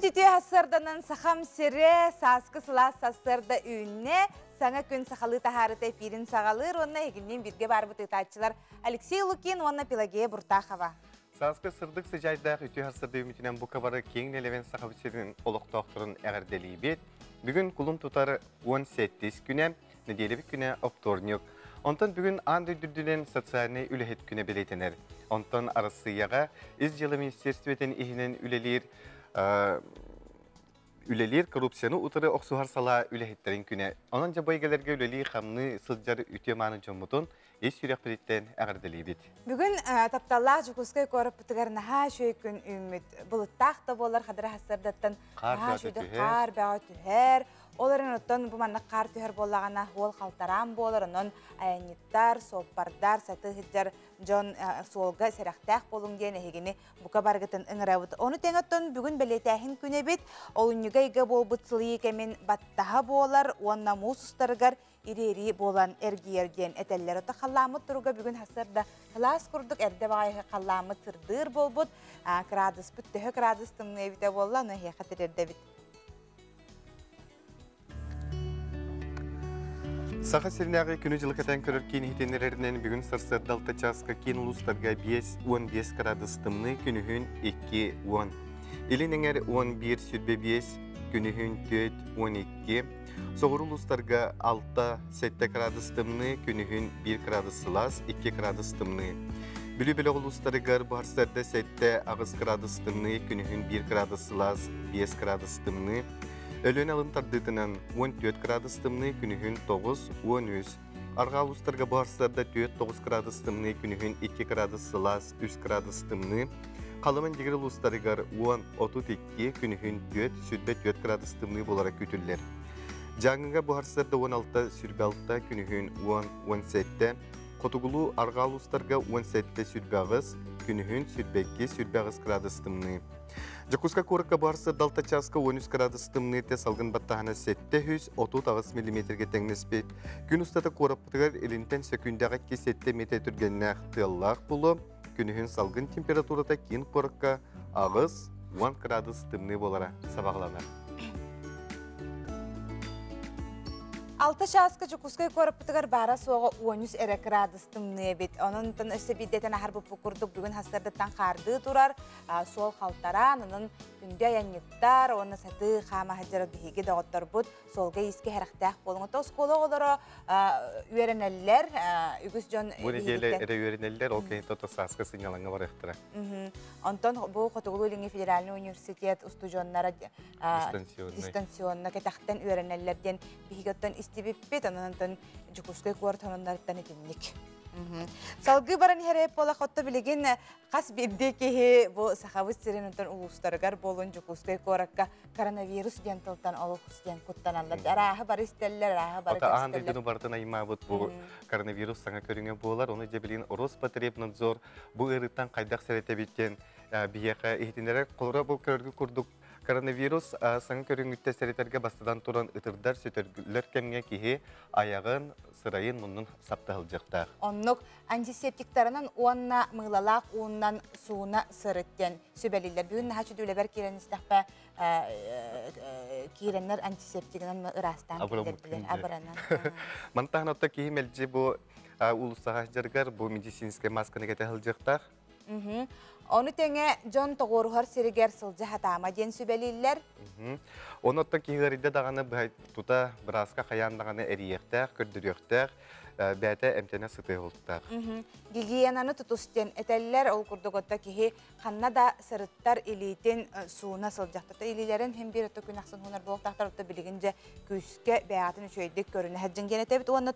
үтүө сарсыарданан Сахам сирэ сааскы сылаас сарсыарда үүннэ. Саҥа күн сахалыы таһаарыта эфирин саҕалыыр уонна эһигинниин бииргэ баарбыт ыытааччылар Алексей Лукин уонна Пелагея Буртахова. Сааскы сырдык сыдьаайдаах үтүө сарсыарда үмүтүнэн бука бары киэҥ нэлэмэн Сахабыт сирин олохтоохторун эҕэрдэлиибит. Бүгүн кулун тутар 18 күнэ, нэдиэлэбит күнэ оптуорньук. Онтон бүгүн аан дойду үрдүнэн социальнай үлэһит күнэ бэлиэтэнэр. Онтон Арассыыйаҕа Ис дьыала министиэристибэтин иһинэн үлэлиир үлэлиир коррупцияны утары охсуһар салаа үлэһиттэрин күнэ. Онон дьэ бу эйгэлэргэ үлэлии-хамныы сылдьар үтүө-мааны дьоммутун ис сүрэхпититтэн эҕэрдэлиибит. Бүгүн тапталлаах Дьокуускай куораппытыгар наһаа үчүгэй күн үүммүт. Былыттаах да буолар хадара сарсыардаттан наһаа үчүгэй хаар бөҕө түһэр. Ол эрэн оттон бу маннык хаар түһэр буоллаҕына уол халтараан буолар, онон айанньыттар, суоппардар, сатыы сылдьар дьон суолга сэрэхтээх буолуҥ диэн эһигини бука барыгытын ыҥырабыт. Ону тэҥэ оттон бүгүн бэлиэтээһин күнэ эбит. Олунньуга ыйга буолбут сылыйыы кэмин баттаһа буолар уонна муус устарыгар ириэрии буолан эргийэр диэн этэллэр. Ото халлааммыт туруга бүгүн сарсыарда сылаас курдук эрдэ баҕайы халлааммыт сырдыыр буолбут. Кыраадыспыт төһө кыраадыс тымныы эбитэ буолла, ону эһиэхэ тириэрдэбит. Саха сиринээҕи күнү-дьылы кэтээн көрөр киин иһитиннэрэринэн бүгүн сарсыарда 6 чааска киин улуустарга 5-15 кыраадыс тымныы, күнүһүн 2-10. Илин эҥэр 11 сүрбэ 5, күнүһүн 4-12. Соҕуруу улуустарга 6-7 кыраадыс тымныы, күнүһүн 1 кыраадыс сылаас, 2 кыраадыс тымныы. Бүлүү бөлөх улуустарыгар бу сарсыарда 7-8 кыраадыс тымныы, күнүһүн 1 кыраадыс сылаас, 5 кыраадыс тымныы. Өлүөн алын тардыытынан 14 кыраадыс тымныы, күнүһүн 9, 13. Арҕаа улуустарга бу сарсыарда 4-9 кыраадыс тымныы, күнүһүн 2 кыраадыс сылаас, 3 кыраадыс тымныы. Халыма Индигир улуустарыгар 10, 32, күнүһүн 4, 24 кыраадыс тымныы буолара күүтүллэр. Дьааҥыга бу сарсыарда 16, 26, күнүһүн 10, 17, Хотугулуу арҕаа улуустарга 17, 28, күнүһүн 22, 28 кыраадыс тымныы. Дьокуускай куоракка баар сырдалта чааска 13 кыраадыс тымныы салгын баттаһына 738 миллиметргэ тэҥнэспит. Күн устата куораппытыгар илинтэн сөкүүндэҕэ 2-7 метр түргэннээх тыаллаах буолуо. Күнүһүн салгын температурата киин куоракка 8-10 кыраадыс тымныы буолара сабаҕаланар. Алта чааска Дьокуускай куораппытыгар баара-суоҕа 13 эрэ кыраадыс тымныы эбит. Онон өссө биирдэтэн аһарбыппыт курдук бүгүн сарсыардаттан хаардыы турар, суол халтараан, онон күндү айанньыттар уонна сатыы хаама сылдьар биһиги доҕотторбут суолга иискэ сэрэхтээх буолуҥ. Ото оскуола оҕолоро үөрэнэллэр, үгүс дьон Бу нэдиэлэ эрэ үөрэнэллэр, ол кэнниттэн ото сааскы сынньалаҥҥа барыахтара. Онтон бу Хотугулуу-Илиҥҥи федеральнай университет устудьуоннара дистанционно кэтэхтэн үөрэнэллэр диэн биһиги оттон истибиппит, онон онтон Дьокуускай куорат сонуннарыттан итинник. Салгыы баран иһэр буолах отто билигин хас биирдии киһи бу Сахабыт сирин онтон улуустарыгар буолун Дьокуускай куоракка коронавирус диэн тылтан олох диэн куттаналлар. Арааһы бары истэллэр, арааһы бары Ота аан дойдуну барытын аймаабыт бу коронавирус саҥа көрүҥэ буолар. Ону дьэ билигин Роспотребнадзор бу ыарыыттан хайдах сэрэтэбит диэн биһиэхэ иһитиннэрэр. Холобура бу көрөргүт курдук коронавирус саҥа көрүҥүттэн сэрэтэргэ бастатан туран ытырдар, сөтөргүллэр кэмҥэ киһи айаҕын, сырайын, муннун сапта сылдьыахтаах. Оннук антисептиктарынан уонна мыылалаах ууннан сууна сырыт диэн сүбэлииллэр. Бүгүн наһаа чүдүүлэбэр киирэн истэхпэ киирэннэр антисептигынан ыраастаан киллэрдилэр. Абыранан. Мантан отто киһи мэлдьи бу уулуссаҕа сылдьарыгар бу медицинскэй масканы кэтэ сылдьыахтаах. Ону тэҥэ дьон тоҕуоруһар сиригэр сылдьа сатаама диэн сүбэлииллэр. Ону оттон киһи ыарыйда даҕаны тута бырааска хайаан даҕаны эрийиэхтээх, көрдөрүөхтээх, бэйэтэ эмтэнэ сытыахтаах. Гигиенаны тутус диэн этэллэр. Ол курдук отто киһи ханна да сырыттар илиитин сууна сылдьахтата. Илиилэрин хим биир отто күн ахсын хуунар буолуохтаахтар отто билигин дьэ күүскэ бэйэҕитин үчүгэйдик көрүнэ сылдьыҥ диэн этэбит. Уонна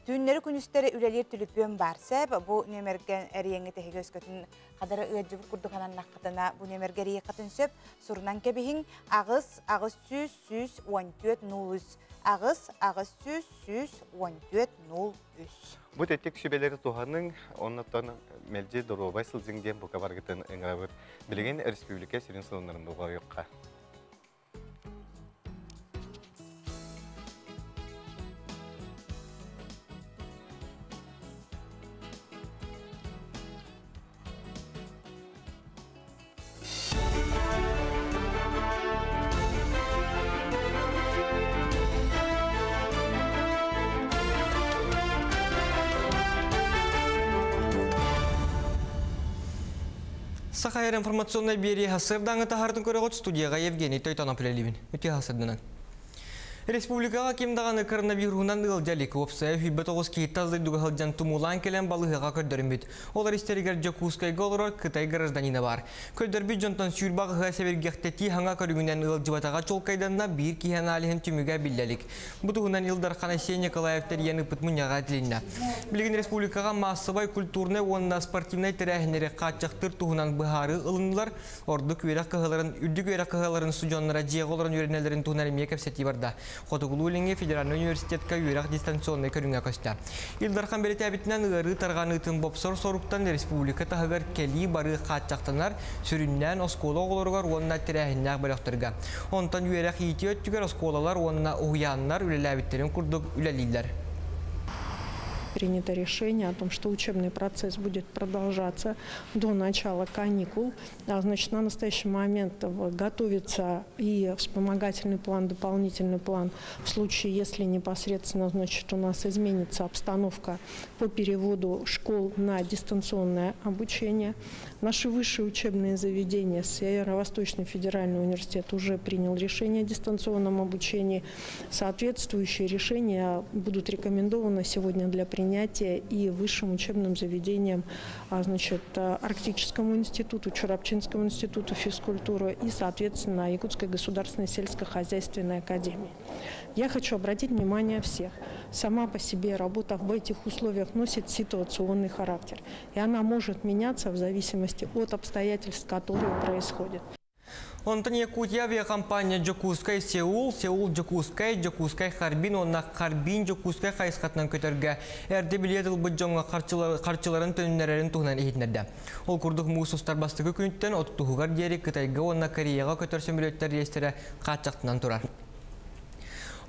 Түүннэри-күнүстэри үлэлиир түлүпүөн баар сэп. Бу нүөмэргэ эрийэҥҥит эһиги өскөтүн хадары ыалдьыбыт курдук ананнаххытына бу нүөмэргэ эрийиэххитин сөп. Сурунан кэбиһиҥ 8 800 114 03 8 800 114 03. Бу тэттик сүбэлэри туһаныҥ, оннуттан мэлдьи доруобай сылдьыҥ диэн бука баргытын ыҥырабыт. Билигин республика сүрүн сонуннарын булҕайыахха. Саха информационнай биэрии сарсыардааҥы таһаартын көрөҕүт, студияҕа Евгений Тойтонов үлэлиибин. Үтүө сарсыарданан. Республикаҕа ким даҕаны коронавируһунан ыалдьа илик. Уопсайа 29 киһи тас дойдуга сылдьан тумуулаан кэлэн балыыһаҕа көрдөрүммүт. Олор истэригэр Дьокуускайга олорор Кытай гражданина баар. Көрдөрбүт дьонтон 28-һа сэбиргэхтэтии саҥа көрүҥүнэн ыалдьыбатаҕа чуолкайданна, биир киһи аналиһын түмүгэ биллэ илик. Бу туһунан Ил Дархан Айсен Николаев тэрийэн ыыппыт мунньаҕа этилиннэ. Билигин республикаҕа маассабай культурнай уонна спортивнай тэрээһиннэри хааччахтыыр туһунан быһаарыы ылыннылар. Ордук үөрэх кыһаларын, үрдүк үөрэх кыһаларын студеннара дьиэҕэ олорон үөрэнэллэрин туһунан эмиэ кэпсэтии барда. Хотугулуу-Илиҥҥи федеральнай университетка үөрэх дистанционнай көрүҥэ көстө. Ил Дархан бэлиэтээбитинэн, ыарыы тарҕаныытын бопсор соруктан республика таһыгар кэлии-барыы хааччахтанар, сүрүннээн оскуола оҕолоругар уонна тэрээһиннээх бөлөхтөргө. Онтон үөрэх иитии өттүгэр оскуолалар уонна уһуйааннар үлэлээбиттэрин курдук үлэлииллэр. Принято решение о том, что учебный процесс будет продолжаться до начала каникул. Значит, на настоящий момент готовится и вспомогательный план, дополнительный план в случае, если непосредственно, значит, у нас изменится обстановка по переводу школ на дистанционное обучение. Наши высшие учебные заведения, Северо-Восточный федеральный университет уже принял решение о дистанционном обучении. Соответствующие решения будут рекомендованы сегодня для принятия и высшим учебным заведениям, значит, Арктическому институту, Чурапчинскому институту физкультуры и, соответственно, Якутской государственной сельскохозяйственной академии. Я хочу обратить внимание всех. Сама по себе работа в этих условиях носит ситуационный характер. И она может меняться в зависимости от обстоятельств, которые происходят. Онтон Якутия авиакомпания Дьокуускай Сеул, Сеул Дьокуускай, Дьокуускай Харбин уонна Харбин Дьокуускай хайысхатынан көтөргө эрдэ билиэт ылбыт дьоҥҥо харчыларын төнүннэрэрин туһунан иһитиннэрдэ. Ол курдук муус устар бастакы күнүттэн 30-угар диэри Кытайга уонна Кореяҕа көтөр сөмөлүөттэр рейстэрэ хааччахтанан турар.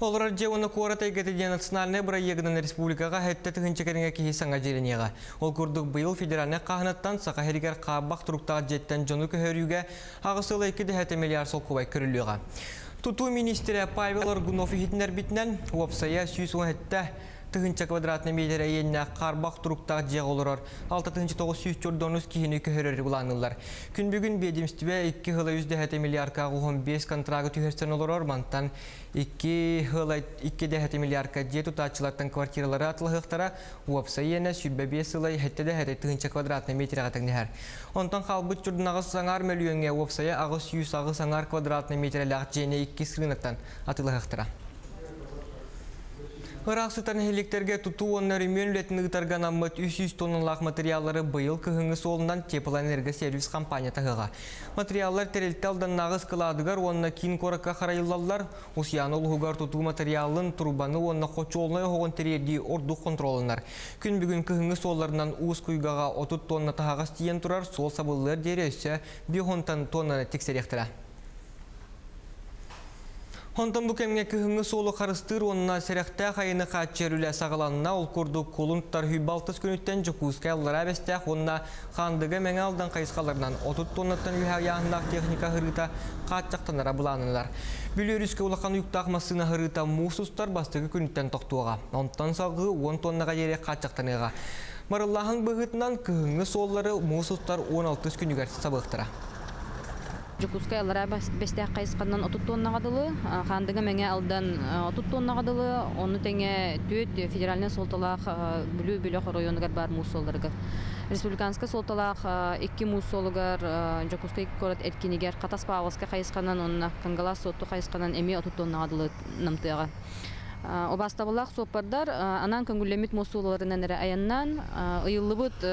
Олорор дьиэ уонна куорат эйгэтэ диэн национальнай бырайыагынан республикаҕа 7000 кэриҥэ киһи саҥа дьиэлэниэҕэ. Ол курдук быйыл федеральнай хааһынаттан Саха сиригэр хаарбах туруктаах дьиэттэн дьону көһөрүүгэ 8,2 миллиард солкуобай көрүллүөҕэ. Тутуу миниистирэ Павел Аргунов иһитиннэрбитинэн, уопсайа 117 тыһыынча квадратный метр иэннээх хаарбах туруктаах дьиэҕэ олорор 6900 чордонус киһини көһөрөр былаанныыллар. Күн бүгүн биэдимстибэ 2 сыла 3 миллиардка 15 контрагы түһэрсэн олорор, мантан 2 сыла 2 миллиардка дьиэ тутааччылартан квартиралары атылаһыахтара, уопсай иэнэ 25 сыла 7 тыһыынча квадратный метрға тэҥнэһэр. Онтон хаалбыт чурдунаҕыс саҥар мөлүйүөҥҥэ уопсайа 808 саҥар квадратный метрэлээх дьиэни иккис рыноктан атыылаһыахтара. Ыраах сытар нэһилиэктэргэ тутуу уонна өрөмүөн үлэтин ыытарга анаммыт 300 тонналаах материаллары быйыл кыһыҥҥы суолунан Теплоэнергосервис компания таһыаҕа. Материаллар тэрилтэ Алданнааҕы ыскылаадыгар уонна киин куоракка харайыллаллар. Усуйаана улууһугар тутуу материалын, турбаны уонна хочуолунай оһоҕун тириэрдии ордук хонтуруолланар. Күн бүгүн кыһыҥҥы суолларынан Уус Куйгаҕа 30 тонна таһаҕас тиийэн турар, суол сабыллыар диэри өссө 50 тоннаны тиксэриэхтэрэ. Онтон бу кэмҥэ кыһыҥҥы суолу харыстыыр уонна сэрэхтээх айаны хааччыйар үлэ саҕаланна. Ол курдук кулун тутар 26 күнүттэн Дьокуускай Аллараа Бэстээх уонна Хаандыга Мэҥэ Алдан хайысхаларынан 30 тоннаттан үөһэ ыйааһыннаах техника ыһырыыта хааччахтанара былааннанар. Бүлүү өрүскэ улахан уйуктаах массыына ыһырыыта муус устар бастакы күнүттэн тохтуоҕа. Онтон салгыы 10 тоннаҕа диэри хааччахтаныаҕа. Барыллааһын быһыытынан кыһыҥҥы суоллары муус устар 16 күнүгэр сабыахтара. Дьокуускай Аллараа Бэстээх хайысханан 30 тоннаҕа дылы, Хаандыга Мэҥэ Алдан 30 тоннаҕа дылы, ону тэҥэ түөрт федеральнай суолталаах Бүлүү бөлөх оройуонугар баар муус суолларыгар. Республиканскай суолталаах икки муус суолугар Дьокуускай куорат эркинигэр Хатас Павловскай хайысханан уонна Кангалаас Суотту хайысханан эмиэ 30 тоннаҕа дылы намтыаҕа. Убаастабыллаах суоппардар анаан көҥүллэммит муус суолларынан эрэ айаннаан, ыйыллыбыт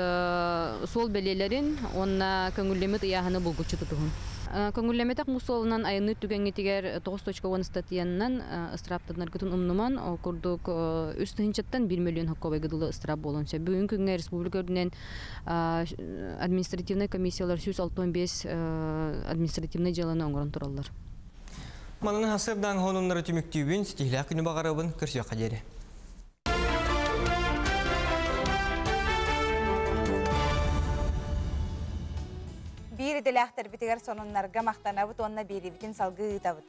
суол бэлиэлэрин уонна көҥүллэммит ыйааһыны булгуччу тутуһун. Көҥүллэммэтэх муус суолунан айанныыр түгэҥҥитигэр 9.10 ыстатыйанан ыстырааптанаргытын умнуман, ол курдук үс тыһыынчаттан 1 миллион хоккобайга дылы ыстыраап буолуон сөп. Бүгүҥҥү күҥҥэ республика үрдүнэн административнай комиссиялар 165 административнай дьыаланы оҥорон тураллар. Манан сарсыардааҥы сонуннары түмүктүүбүн, ситиһилээх күнү баҕарабын, көрсүөххэ диэри. Биир идэлээхтэрбитигэр сонуннарга махтанабыт уонна биэриибитин салгыы ыытабыт.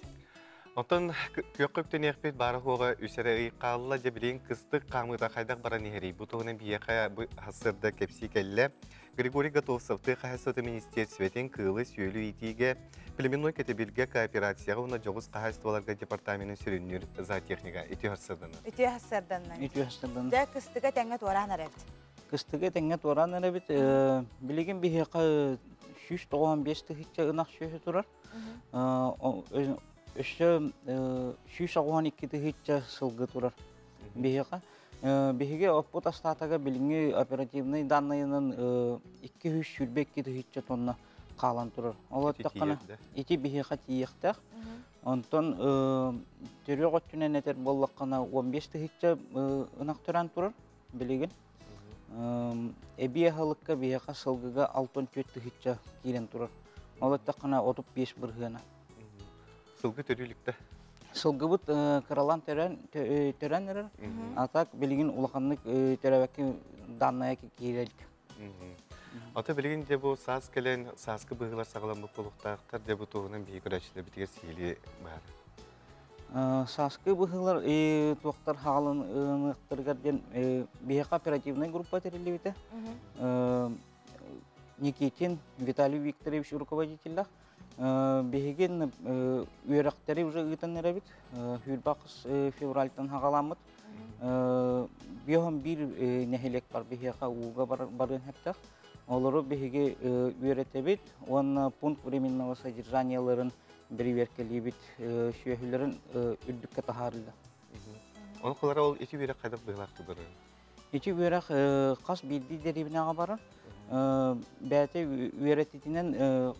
Онтон күөххэ үктэниэхпит баара хуоҕа үс эрэ ый хаалла, дьэ билигин кыстык хаамыыта хайдах баран иһэрий? Бу туһунан биһиэхэ бу сарсыарда кэпсии кэллэ. Григорий Готовцев тыа хаһаайыстыбатын министиэристибэтин кыылы-сүөлү иитиигэ, племенной кэтэбилгэ, кооперацияҕа уонна дьоҕус хаһаайыстыбаларга департаменын сүрүннүүр зоотехнига. Үтүө сарсыарданан. Үтүө сарсыарданан. Үтүө сарсыарданан. Дьэ кыстыга тэҥҥэ туораан эрэбит. Кыстыга тэҥҥэ туораан эрэбит. Билигин биһиэхэ 195 тыһыынча ынах сүөһү турар. Өссө 192 тыһыынча сылгы турар биһиэхэ. Биһиги оппут астаатага билиҥҥи оперативнай данныйынан 222 тыһыынча тонна хаалан турар. Ол эттэххинэ ити биһиэхэ тиийиэхтээх. Онтон төрүөх өттүнэн этэр буоллаххына 15 тыһыынча ынах төрөөн турар билигин. Эбии аһылыкка биһиэхэ сылгыга 64 тыһыынча киирэн турар. Ол эттэххинэ 35 бырыһыана. Сылгы төрүүлүктэ. Сылгыбыт кыралаан төрөөн төрөөн эрэр. А так билигин улаханнык төрөөбөккө данная киирэлик. Ата билигин де бу саас кэлэн сааскы быһыылар саҕаламмыт буолуохтаахтар де бу туһунан биһиги көрөөччүлэрбитигэр сиһилии баар. Сааскы быһыылар туохтар хаалыныахтарыгар диэн биһиэхэ оперативнай группа тэриллибитэ. Никитин Виталий Викторович руководителлээх. Биһигин үөрэхтэри уже ыытан эрэбит. Хүрбахс февральтан хаҕаламмыт. Биоһон биир нэһилиэк бар биһиэхэ ууга барыан хэптэх. Олору биһиги үөрэтэбит уонна пункт временного содержанияларын бэрэбиэркэлиибит, сүөһүлэрин үрдүккэ таһаарыыга. Ол кылара ол ити үөрэх хайдах быһыылаахтык барар? Ити үөрэх хас биирдии дэриэбинэҕэ барар. Бэйэтэ үөрэтитинэн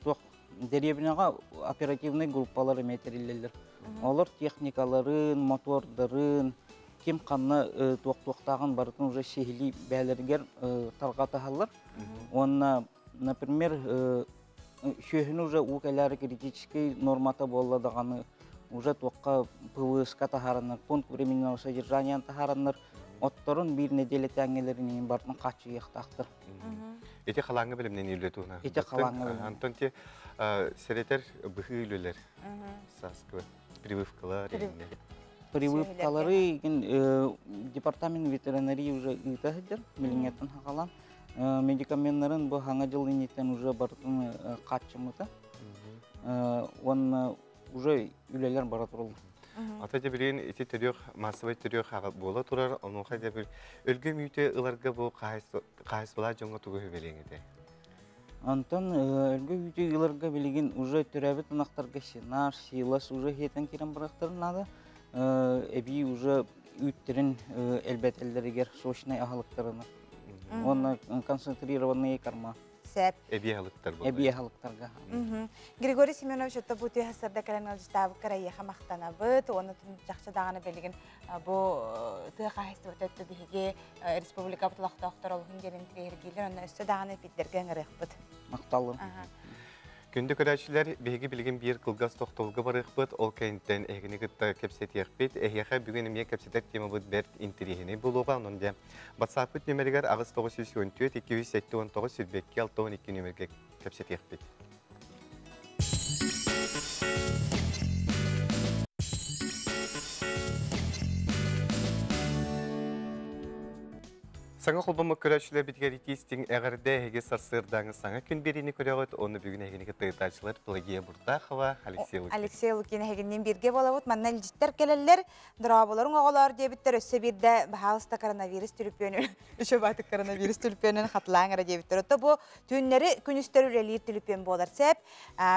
туох дэриэбинэҕэ оперативнай группалар эмиэ тэриллэллэр. Олор техникаларын, мотордарын, ким ханна туох-туохтааҕын барытын уже сиһилии бэйэлэригэр тарҕатаһаллар. Уонна, например, сүөһүнү уже уу кэлээри критическэй нормата буолла даҕаны уже туохха ПВС-ка таһаараннар, пункт временного содержания таһаараннар, отторун биир нэдиэлэ тээҥҥэлэрин барытын хааччыйыахтаахтар. Ити халааҥҥа бэлэмнэнии үлэ туһунан. Ити халааҥҥа бэлэмнэнии. Антон те сэрэтэр быһыы үлэлэр сааскы прививкалар Прививкалары департамент ветеринарии уже ыыта сылдьар, билиҥҥэттэн хахалаан. Медикаменнарын бу хаҥа дьыл инниттэн уже барытын хааччыммыта. Уонна уже үлэлэр бара тураллар. Ата дьэ билигин ити төрүөх массовай төрүөх аҕа буола турар, онуоха дьэ бил өлгөм үүтү ыларга бу хаһаайыстыбалаах дьоҥҥо тугу сүбэлиэҥ этэй? Онтон өлгө үүтү ыларга билигин уже төрөөбүт ынахтарга сенаж, силос уже хиэтэн киирэн барыахтарын наада. Эбии уже үүттэрин элбэтэллэригэр сочнай аһылыктарына. Уонна концентрированные корма. Сәп. Эбии аһылыктар Эбии аһылыктарга. Григорий Семенович отто бу түһэ сырда кэлэн ыалдьытаабыккар эйиэхэ махтанабыт. Уонна чахчы даҕаны билигин бу тыа хаһаайыстыбата өттө биһиги республикабыт олохтоохтор олуһун диэн интириэһиргииллэр. Онно өссө даҕаны эпиддэргэ ыҥырыахпыт. Махталлым. Күндү көрөөччүлэр, биһиги билигин биир кылгас тохтобулга барыахпыт, ол кэнниттэн эһигини кытта кэпсэтиэхпит. Эһиэхэ бүгүн эмиэ кэпсэтэр темабыт бэрт интэриэһинэй буолуоҕа. Онон дьэ, WhatsApp-пыт нүөмэригэр 8914 279 22 62 нүөмэргэ кэпсэтиэхпит. Саҥа холбоммут көрөөччүлэр битигэр итиистиҥ эҕэрдэ эһиги сарсыардааҥы саҥа күн биэриини көрөҕүт. Ону бүгүн эһигини кытта ыытааччылар Пелагея Буртахова, Алексей Лукин. Алексей Лукин эһигинниин бииргэ буолабыт. Манна илдьиттэр кэлэллэр. Дорооболоруҥ оҕолоор диэбиттэр. Өссө биирдэ баһаалыста коронавирус түлүпүөнүн үчү баатык коронавирус түлүпүөнүн хатылааҥ эрэ диэбиттэр. Отто бу түүннэри күнүстэр үлэлиир түлүпүөн буолар сеп.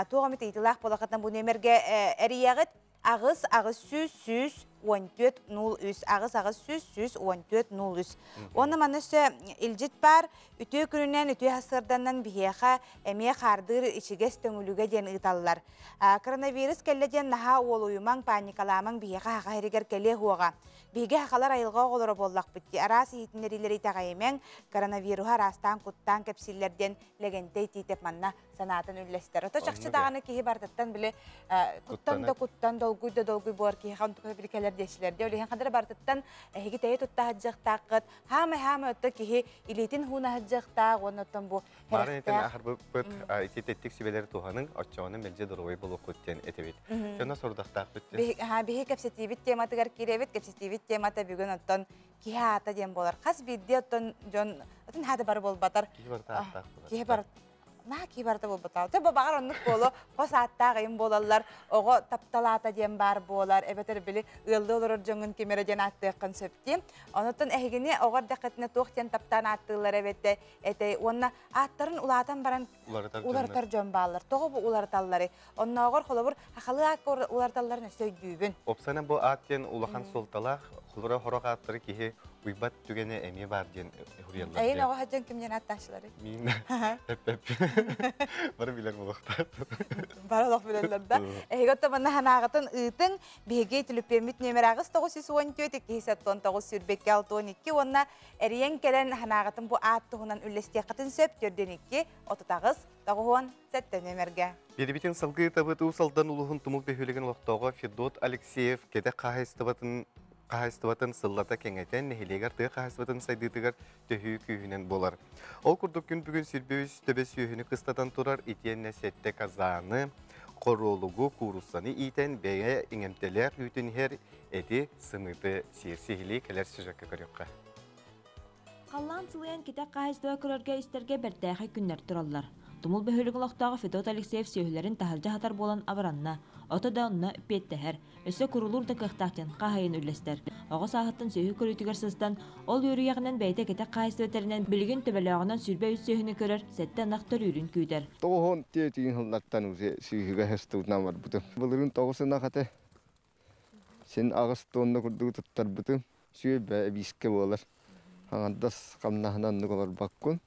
Туох эмит ыйытыылаах буолахытына бу нүөмэргэ эрийэҕит. 8 800 114 03 8 800 114 03. Уонна манна өссө илдьит баар үтүө күнүнэн үтүө сарсыарданан биһиэхэ эмиэ хаардыыр ичигэс төҥүлүгэ диэн ыыталлар. Коронавирус кэллэ диэн наһаа уолуйумаҥ, паникалаамаҥ биһиэхэ хаха иһигэр кэлиэ уоҕа. Биһиги хахалар айылҕа оҕолоро буоллахпыт дии. Араас иһитиннэриилэри итэҕэйимэҥ, коронавируһу араастаан куттаан кэпсииллэр диэн Лэгэнтэй Тиитэп манна санаатын үллэстэр. Ото чахчы даҕаны киһи бартыттан били куттан да куттан, долгуй да долгуй буолар киһи онтука били кэлэр ыарыһаннар диэчилэр дии. Ол иһин ханна эрэ барытыттан эһиги тэйэ тутта сылдьыахтааххыт. Хаамай-хаамай отто киһи илиитин һууна сылдьыахтаах уонна оттон бу Марын этэн аһарбыппыт ити тэттик сүбэлэри туһаныҥ, оччоҕуна мэлдьи доруобай буолуоххут диэн этэбит. Дьоно сорудахтаахпыт диэн. Биһи кэпсэтиибит тематыгар киирэбит. Кэпсэтиибит темата бүгүн оттон киһи аата диэн буолар. Хас биирдии оттон дьон атын хаата бары буолбатар. Киһи барыта ааттаах буолар. Киһи барыта Наа кии барыта буолбатаа. Тэ баҕар оннук буолуо, хос ааттаах ыйым буолаллар, оҕо тапталаата диэн баар буолар, эбэтэр били ыаллыы олорор дьоҥҥун ким эрэ диэн ааттыаххын сөп дии. Онуттан эһигини оҕо эрдэххитинэ туох диэн таптаан ааттыыллар эбэтэ этэй уонна ааттарын улаатан баран уларытар дьон бааллар. Тоҕо бу уларыталларый? Оннооҕор холобур хахалыы аакка уларыталларын өссө өйдүүбүн. Опсана бу аат диэн улахан суолталаах, холобура хорох ааттары киһи уйбат түгэнэ эмиэ баар диэн хуруйаллар. Эйин оҕо сылдьан ким диэн ааттааччыларый? Мин эп-эп. Бары билэр буолуохтаах. Бары олох билэллэр да. Эһиги оттон манна санааҕытын ыытыҥ. Биһиги түлүпүөммүт нүөмэр 8 914 279 22 62 уонна эрийэн кэлэн санааҕытын бу аат туһунан үллэстиэххитин сөп 42 38 97 нүөмэргэ. Биэрибитин салгыы табыт Уус Алдан улууһун Тумул бөһүөлэгин олохтооҕо Федот Алексеев кэтэх хаһаайыстыбатын хаһаайыстыбатын сыллата кэҥэтэн нэһилиэгэр тыа хаһаайыстыбатын сайдыытыгар төһүү күүһүнэн буолар. Ол курдук күн бүгүн 23 төбө сүөһүнү кыстатан турар итиэннэ сэттэ казаны, хоруолугу, кууруссаны иитэн бэйэ иҥэмтэлээх үүтүн иһэр эти сымыыты сиир сиһилии кэлэр сюжекка көрүөххэ. Халлаан сылыйан кэтэх хаһаайыстыба көрөргө-истэргэ бэртээхэй күннэр тураллар. Тумул бөһүөлэгин олохтооҕо Федот Алексеев сүөһүлэрин таһырдьа аһатар буолан абыранна. Ото да онно эппиэттэһэр. Өссө курулуур да кыахтаах диэн хаһаайын үллэстэр. Оҕо сааһыттан сүөһү көрүүтүгэр сыстан, ол үөрүйэҕинэн бэйэтэ кэтэх хаһаайыстыба тэринэн билигин төбөлөөҕүнэн 23 сүөһүнү көрөр, сэттэ ынах төрүүрүн күүтэр. Тоҕуһун тиэтиин сыллартан уже сүүһүгэ һыстыбытынан барбытым. Былырыын тоҕус ынах этэ. Син аҕыс тонна курдугу туттарбытым. Сүөбэ эбиискэ буолар. Аҥардас хамнаһынан оннук олорбоккун.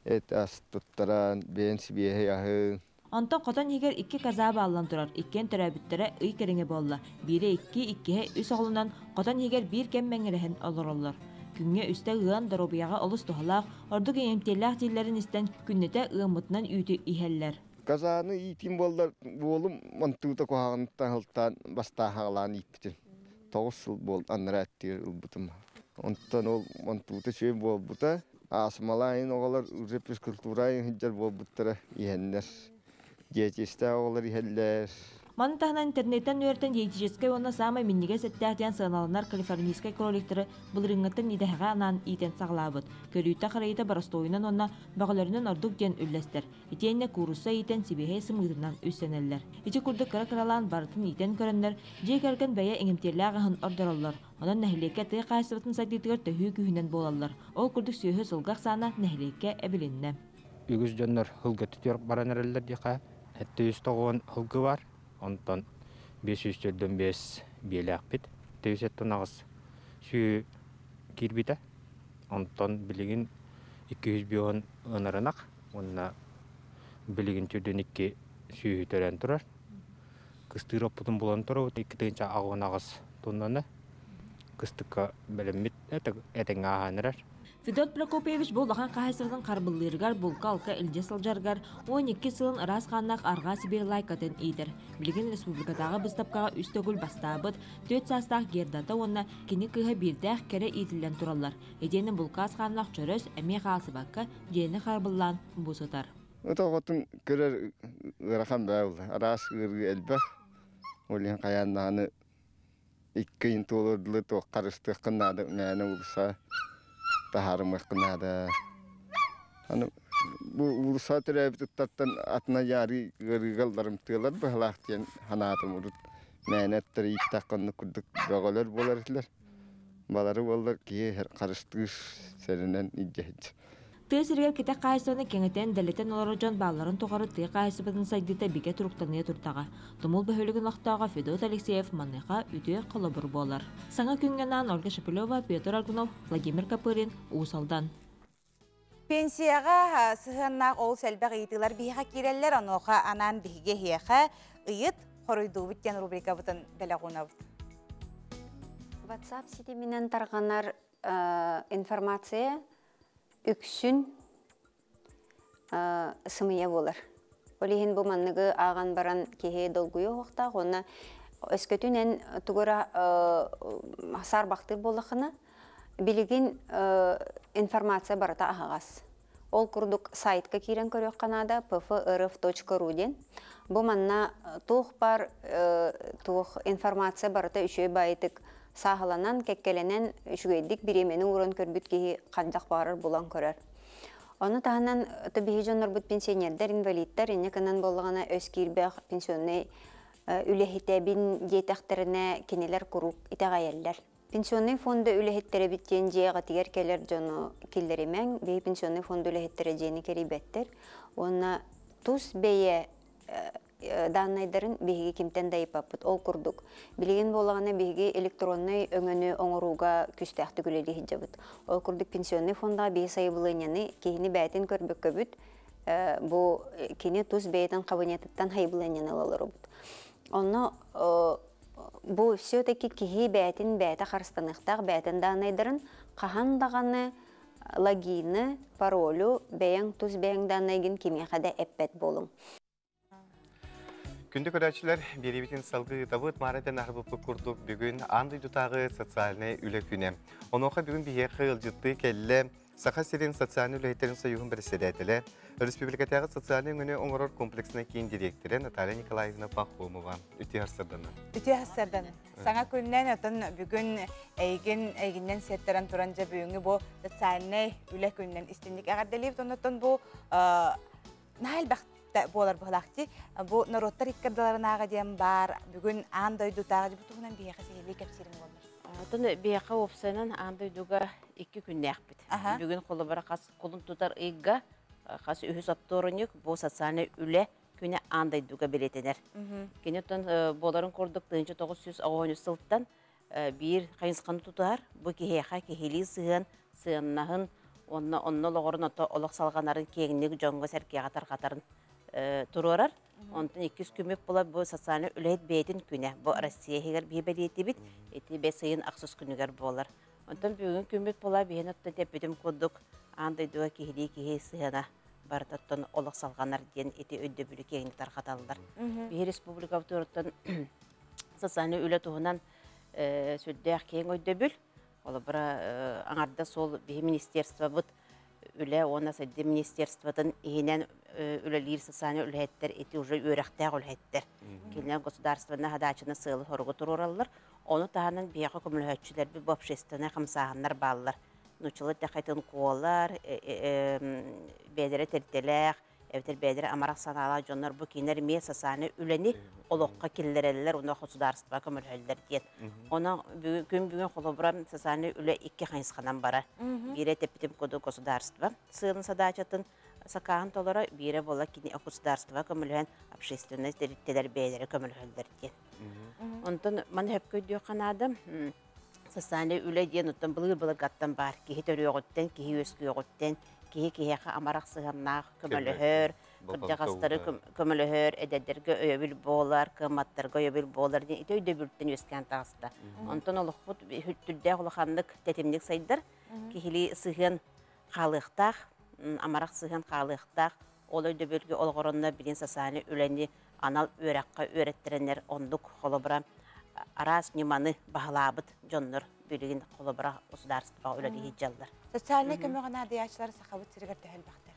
Эт ас туттаран, бэйэн сибиэһэй аһы. Онтон хотон иһигэр икки коза бааллан турар, иккиэн төрөөбүттэрэ ый кэриҥэ буолла. Биирэ икки, иккиһэ үс оҕолонон, хотон иһигэр биир кэм мэҥирэһэн олороллор. Күҥҥэ үстэ ыан, доруобуйаҕа олус туһалаах, ордук иҥэмтиэлээх дииллэрин истэн, күннэтэ ыаммытынан үүтү иһэллэр. Казаны иитиим буоллар, буолум мантыыта куһаҕаныттан сылтаан бастааһаҕалаан ииппитим. 9 сыл буол анараа өттүгэр ылбытым. Онтон ол мантыыта үчүгэй буолбута. Аасмалаайын оҕолор уже физкультура сылдьар буолбуттара иһэннэр. Диетистээх оҕолор иһэллэр. Маны таһынан интернеттэн үөрэтэн диетическэй уонна саамай минньигэс эттээх диэн сыаналанар калифорнийскай кроликтары былырыыҥҥыттан идэһэҕэ анаан иитэн саҕалаабыт. Көрүүтэ-харайыыта боростуойунан уонна бөҕөлөрүнэн ордук диэн үллэстэр. Итиэннэ куурусса иитэн сибиэһэй сымыытынан үссэнэллэр. Ити курдук кыра-кыралаан барытын иитэн көрөннөр, дьиэ кэргэн бэйэ иҥэмтиэлээх аһын ордороллор. Онон нэһилиэккэ тыа хаһаайыстыбатын сайдыытыгар төһүү күүһүнэн буолаллар. Ол курдук сүөһү сылгы ахсаана нэһилиэккэ эбилиннэ. Үгүс дьоннор һылга түтүөр баран эрэллэр диэхэ. 790 һылгы бар. Онтон 545 биэлээхпит. 908 сүү киирбитэ. Онтон билигин 205 ынарынах уонна билигин түрдүн икки сүүһү төрөөн турар. Кыстыыр оппутун булан турабыт. 2088 тоннаны кыстыкка бэлэммит этэҥҥэ ааһан эрэр. Федот Прокопьевич бу улахан хаһаайыстыбатын харбыллыырыгар булка-алка илдьэ сылдьарыгар 12 сылын ыраас хааннаах Арҕаа Сибиир лайкатын иитэр. Билигин республикатааҕы быыстапкаҕа үс төгүл бастаабыт, түөрт саастаах Гердата уонна кини кыыһа биирдээх кэрэ иитиллэн тураллар. Итиэннэ булкаас хааннаах Чөрөс эмиэ хаалсыбакка дьиэни харабыллаан бу сытар. Ыт оҕотун көрөр ыарахан баа буолла. Араас ыарыы элбэх. Ол иһин хайаан даҕаны икки ыйын туолуор дылы туох харыстыаххын наада, мээнэ уулусса таһаарымыаххын наада. Аны бу уулусса төрөөбүт ыттартан атына яарыы ыарыыга ылларымтыалар быһалаах диэн санаатым урут мээнэ ыттары ииттэххэ оннук курдук бөҕөлөр буолар этилэр. Балары буоллар киһи харыстыыр сэрэнэн илдьэ сылдьар. Тыа сиригэр кэтэх хаһаайыстыбаны кэҥэтэн, дэлэтэн олорор дьон баалларын тухары тыа хаһаайыстыбатын сайдыыта бигэ туруктаныа турдаҕа. Тумул бөһүөлэгин олохтооҕо Федот Алексеев маныаха үтүө холобур буолар. Саҥа күҥҥэ анаан Ольга Шепелева, Петр Аргунов, Владимир Копырин, Уус Алдан. Пенсияҕа сыһыаннаах олус элбэх ыйытыылар биһиэхэ киирэллэр, онуоха анаан биһиги эһиэхэ ыйыт хоруйдуубут диэн рубрикабытын бэлэх уунабыт. WhatsApp ситиминэн тарҕанар информация үксүн сымыйа буолар. Ол иһин бу манныгы ааҕан баран киһи долгуйуо уохтаах уонна Өскөтүн эн тугура саарбахтыыр буоллаххына, билигин информация барыта аһаҕас. Ол курдук сайтка киирэн көрүөххэ наада pfrf.ru диэн. Бу манна туох бар туох информация барыта үчүгэй баайытык сааһыланан, кэккэлэнэн үчүгэйдик бириэмэни ууран көрбүт киһи хайдах баҕарар булан көрөр. Ону таһынан биһи дьоннорбут пенсионердар, инвалидтар инньэ гынан буоллаҕына өс киирбэх пенсионный үлэһитэбин диэтэхтэринэ кинилэр куруук итэҕэйэллэр. Пенсионный фонда үлэһиттэрэбит диэн дьиэҕитигэр кэлэр дьону киллэримэҥ, биһи пенсионный фонда үлэһиттэрэ дьиэни кэрийбэттэр. Уонна тус бэйэ дааннайдарын биһиги кимтэн да ыйыппаппыт. Ол курдук, билигин буоллаҕына биһиги электроннай өҥөнү оҥорууга күүстээхтик үлэлии сылдьабыт. Ол курдук пенсионный фондаҕа биһи сайабылыанньаны киһини бэйэтин көрбөккөбүт, бу кини тус бэйэтин кабинетыттан сайабылыанньаны ылаларыбыт. Онно бу все-таки киһи бэйэтин бэйэтэ харыстаныахтаах бэйэтин дааннайдарын хаһан даҕаны логины, паролю бэйэҥ тус бэйэҥ дааннайгын кимиэхэ да эппэт буолуҥ. Күндү көрөөччүлэр, биэриибитин салгыы ыытабыт. Маара этэн аһарбыппыт курдук бүгүн аан дойдутааҕы социальнай үлэ күнэ. Онуоха бүгүн биһиэхэ ыалдьыттыы кэллэ Саха сирин социальнай үлэһиттэрин союһун бэрэссэдээтэлэ, Өрөспүүбүлүкэтээҕи социальнай өҥөнү оҥорор комплекснай киин дириэктэрэ Наталья Николаевна Пахомова. Үтүө сарсыарданан. Үтүө сарсыарданан. Саҥа күннэн отон бүгүн эйигин эйигиннэн сиэттэрэн туран дьэ бүгүҥҥү бу социальнай үлэ күнүнэн истинник эҕэрдэлиибит. Оннуттан бу наһаа элбэх буолар быһылаахти. Бу норуоттар иккардыларынааҕы диэн баар бүгүн аан дойдутааҕы бу туһунан биһиэхэ сиһилии кэпсиирим буоллар. Оттон биһиэхэ уопсайынан аан дойдуга икки күннээхпит. Бүгүн холобура хас кулун тутар ыйга хас үһүс оптуорунньук бу социальнай үлэ күнэ аан дойдуга бэлиэтэнэр. Кини оттон буоларын курдук 1993 сылтан биир хайысханы тутуһар. Бу киһиэхэ киһилии сыһыан, сыаннаһын, онно онно олоҕорун ото олох салҕанарын киэҥник дьоҥҥо сэргэҕэ тарҕатарын туруорар. Онтон иккис күмүк була бу социальнай үлэһит бэйэтин күнэ. Бу Россия иһигэр биһи бэлиэтибит. Ити бэс ыйын ахсыс күнүгэр буолар. Онтон бүгүн күммүт була биһин оттон тэппитим курдук аан дойдуга киһилии киһи сыһыана барытаттан олох салҕанар диэн ити өйдөбүлү киэҥник тарҕаталлар. Биһи республикабытыттан социальнай үлэ туһунан сүрдээх киэҥ өйдөбүл. Холобура аҥарда суол биһи министерствобыт үлэ уонна сайдыы министерствотын иһинэн үлэлиир социальнай үлэһиттэр ити уже үөрэхтээх үлэһиттэр. Кинилэр государственнай хадаачыны сыалы соругу туруораллар. Ону таһынан биһиэхэ көмөлөһөөччүлэрбит бу общественнай хамсааһыннар бааллар. Нуччалар тэхэтин куолар, бэйэлэрэ тэртэлээх, эбэтэр бэйэлэрэ амарах санаалаах дьоннор бу кинилэр эмиэ социальнай үлэни олоххо киллэрэллэр, уонна государство көмөлөһөллөр диэн. Онон күн бүгүн холобура социальнай үлэ икки хайысханан барар. Биирэ тэппитим курдук государство сыалын задачатын сакааһын толоро, биирэ буола кини государство көмөлөһөн общественнай тэрилтэлэр бэйэлэрэ көмөлөһөллөр диэн. Онтон маны хөпкө өйдүөххэ наада. Социальнай үлэ диэн оттон былыр-былыргаттан баар. Киһи төрүөҕүттэн, киһи үөскүөҕүттэн, киһи киһиэхэ амарах сыһыаннаах көмөлөһөр, кырдьаҕастары көмөлөһөр, эдэрдэргэ өйөбүл буолар, кыамматтарга өйөбүл буолар диэн ити өйдөбүлтэн үөскээн таҕыста. Онтон олохпут түрдээх улаханнык тэтимник сайдар, киһилии сыһыан хаалыахтаах, амарах сыһыан хаалыахтаах. Ол өйдөбүлгэ олоҕоронно билин социальнай үлэни анал үөрэххэ үөрэттэрэннэр оннук холобура араас ньыманы баһылаабыт дьоннор билигин холобура государствоҕа үлэлии дьаллар. Социальнай көмөҕө наадыйааччылар сахабыт сиригэр төһөлбөхтөр?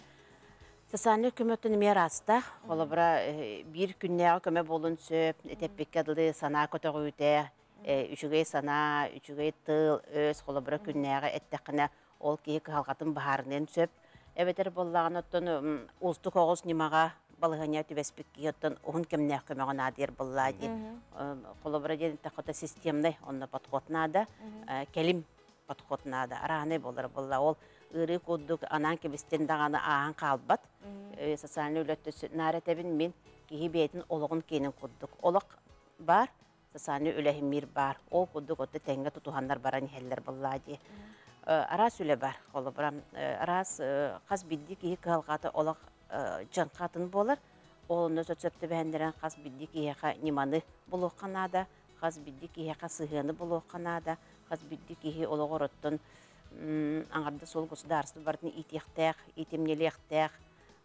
Социальнай көмөттөн эмиэ араастаах. Холобура биир күннээҕи көмө буолун сөп, этеппиккэ дылы санаа көтөҕүүтэ, үчүгэй санаа, үчүгэй тыл, өс, холобура күннээҕи эттэххинэ ол киһи кыһалҕатын баһаарыныан сөп. Эбэтэр буоллаҕына оттон уустук оҕус ньымаҕа балыһыанньа түбэспит киһи оттон уһун кэмнээх көмөҕө наадыйар буоллаа дии. Холобура диэн эттэххэ системный онно подход наада, кэлим подход наада. Араанай буолар буолла. Ол ыарыы курдук анаан кэбистин даҕаны ааһан хаалбат. Социальный үлэттэ наара этэбин мин киһи бэйэтин олоҕун киэнин курдук. Олох бар, социальный үлэһиммир бар. Ол курдук отто тэҥҥэ тутуһаннар баран иһэллэр буоллаа дии. Араас үлэ бар, холобура араас хас бидди киһи кыһалҕата олох чанхатын буолар. Ол онно сөптөбэһэннэрэн хас бидди киһиэхэ ньыманы булуохха наада, хас бидди киһиэхэ сыһыаны булуохха наада, хас бидди киһи олоҕор оттон аҥарда суол государство бартын иитиэхтээх, иитимньилиэхтээх,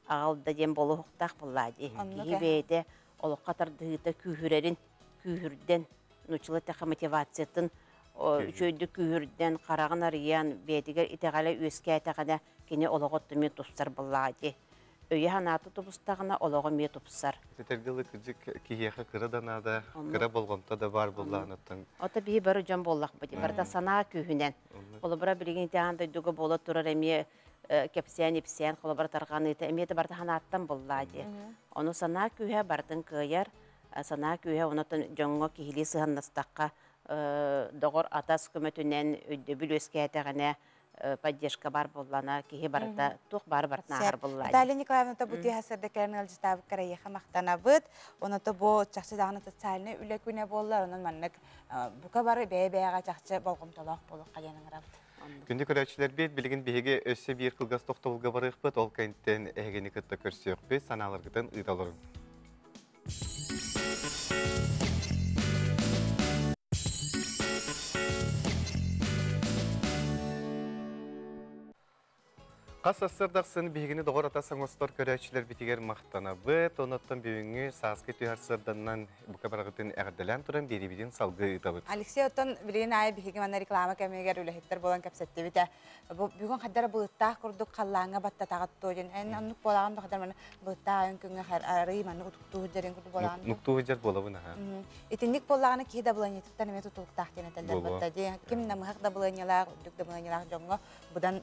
аҕалда диэн болуохтаах буоллаа дии. Киһи бэйэтэ олоххо тардыһыыта күүһүрэрин, күүһүрдэн, нуччала тэхэ мотивациятын үчөйдүк күүһүрдэн, хараҕын арыйан, бэйэтигэр итэҕэлэ үөскээтэҕинэ, кини олоҕо түмү тупсар буллаҕа. Өйө ханааты тубустаҕына олоҕо эмиэ тупсар. Этэргилы кыдьык киһиэхэ кыра да наада, кыра болҕомто да бар буллаҕыныттан. Ото биһи бары дьон буоллахпыт, барыта санаа күүһүнэн. Холобура билигин итиэн дойдуга буола турар эмиэ кэпсээн ипсээн холобура тарҕаныыта эмиэ да барыта ханааттан буллаа дии. Ону санаа күүһэ барытын кыайар, санаа күүһэ онотон дьоҥҥо киһилии сыһаннастахха, доҕор атас көмөтүнэн өйдөбүл үөскээтэҕинэ, поддержка бар буллана, киһи барыта туох бар барытына ааһар буллаа. Наталья Николаевна бу түһэ сырдыккаран ыалдьытаабыт карайыха махтанабыт. Оното бу чахчы даҕаны социальный үлэ күнэ буоллар, онон маннык бука бары бэйэ-бэйэҕэ чахчы болҕомтолоох буолуохха диэн ыҥырабыт. Күндү көрөөччүлэр бит билигин биһиги өссө биир кылгас тохтобулга барыахпыт, ол кэнниттэн эһигини кытта көрсүөхпүт, санааларгытын ыыталарын. Қас сырдақсын биһигини доҕор ата саҥостор көрөөччүлэр битигэр махтанабыт, оноттон бүгүҥҥү сааскы түһэр сырданнан бука барагытын эҕэрдэлээн туран биэрибитин салгыы ыытабыт. Алексей, оттон билигин аайы биһиги манна реклама кэмигэр үлэһиттэр буолан кэпсэттибитэ. Бу бүгүн хаддара былыттаах курдук халлааҥҥа баттатаҕат туодьун. Эн оннук буолаҕын да хаддар маны былыттаах айын күҥҥэ арый маны утуктуу дьэрин курдук буолаҕын. Нуктуу дьэр буолабын аха. Итинник буоллаҕына киһи дабыланньатыттан эмиэ тутулуктаах диэн этэллэр батта. Ким намыһах дабыланньалаах, үрдүк дабыланньалаах дьоҥҥо будан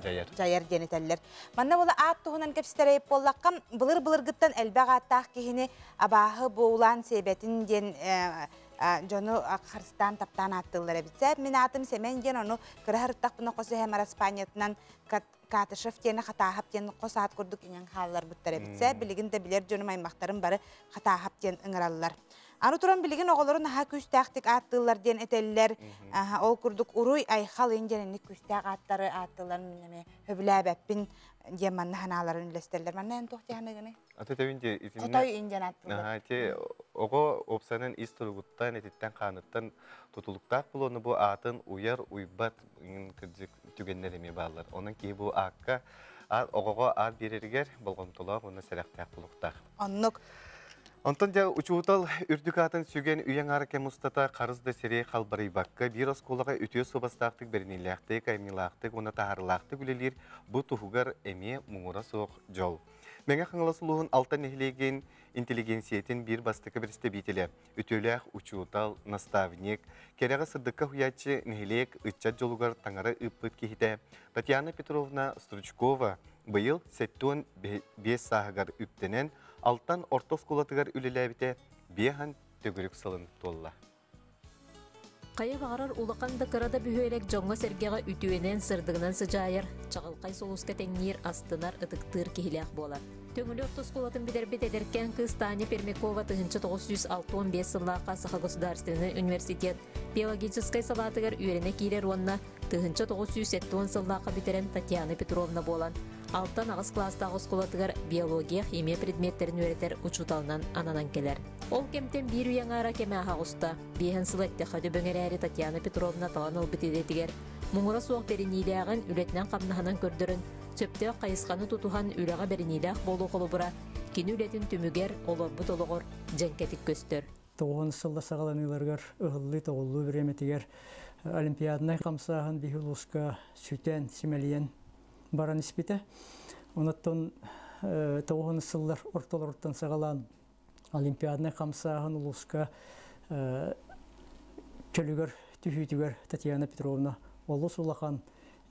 жайар. Жайар диэн этэллэр. Манна була аат туһунан кэпсэтэрэй буоллахха, былыр-былыргыттан элбэх ааттаах киһини абааһы буолаан себетин диэн дьону харыстаан таптаан ааттыыллар эбит. Мин аатым Семен диэн, ону кыра хырыттахпына хос эһэм Араспаанньатынан Катышев диэни Хатаахап диэн хос аат курдук иҥэн хааллар буттар эбит. Билигин да билэр дьонум аймахтарым бары Хатаахап диэн ыҥыраллар. Аны туран билигин оҕолорун аһа күүстээхтик ааттыыллар диэн этэллэр. Ол курдук уруй айхал индиэнник күүстээх ааттары ааттыылар миннеме хөбүлээбэппин диэн манна ханааларын үлэстэллэр. Манна эн туох диэханыгыны? Аты тэбин де итинне. Хотой индиэн ааттыыллар. Аха, те ого опсанын ис туругуттан, этиттен ханыттан тутулуктаах булуону бу аатын уяр, уйбат кырдьык түгэннер эми баалар. Онон киһи бу аакка оҕоҕо аат биэрэригэр болҕомтолоох уонна сэрэхтээх булуктаах. Оннук. Онтон дьэ учуутал үрдүк аатын сүгэн үйэҥ ара кэм устата харыс да сири халбарыйбакка биир оскуолаҕа үтүө суобастаахтык, бэриниилээхтик, аймньылаахтык уонна таһаарыылаахтык үлэлиир бу туһугар эмиэ муҥура суох дьол. Мэҥэ Хаҥалас улууһун Алтан нэһилиэгин интеллигенциятын биир бастакы представителэ, үтүөлээх учуутал, наставник, кэрэҕэ сырдыкка уһуйааччы нэһилиэк ыччат дьолугар таҥара ыыппыт киһитэ Татьяна Петровна Стручкова быйыл 75 сааһыгар үктэнэн Алтан орто оскуолатыгар үлэлээбитэ биэһэн төгүрүк сылын туолла. Хайа баҕарар улахан да кыра да бүһүөлэк дьоҥҥо сэргэҕэ үтүөнэн сырдыгынан сыдьаайар, чаҕылхай сулуска тэҥниир, астынар, ытыктыыр киһилээх буолар. Төҥүлү орто оскуолатын бүтэрбит эдэркээн кыыс Таня Пермякова 1965 сыллаахха Саха государственный университет биологическай салаатыгар үөрэнэ киирэр уонна 1970 сыллаахха бүтэрэн Татьяна Петровна буолан, Алтан аҕыс класстаах оскуолатыгар биология, химия предметтерин үөрэтэр учууталынан ананан кэлэр. Ол кэмтэн биир үйэҥаара кэмэ аһаҕуста. Биэһэн сыл эттэхэ дөбөҥ эрээри Татьяна Петровна талан ылбыт идэтигэр муҥура суох бэриниилээҕин үлэтинэн хамнаһынан көрдөрөн, сөптөөх хайысханы тутуһан үлэҕэ бэриниилээх буолуу холобура кини үлэтин түмүгэр олорбут олоҕор дьэҥкэтик көстөр. Тоҕуһун сылла саҕаланыыларыгар ыһыллыы тоҕуллуу бириэмэтигэр олимпиаднай хамсааһын биһи улууска сүтэн, симэлийэн баран испитэ. Онуттан тоҕуһун сыллар ортолоруттан саҕалаан олимпиаднай хамсааһын улууска чөлүгэр түһүүтүгэр Татьяна Петровна олус улахан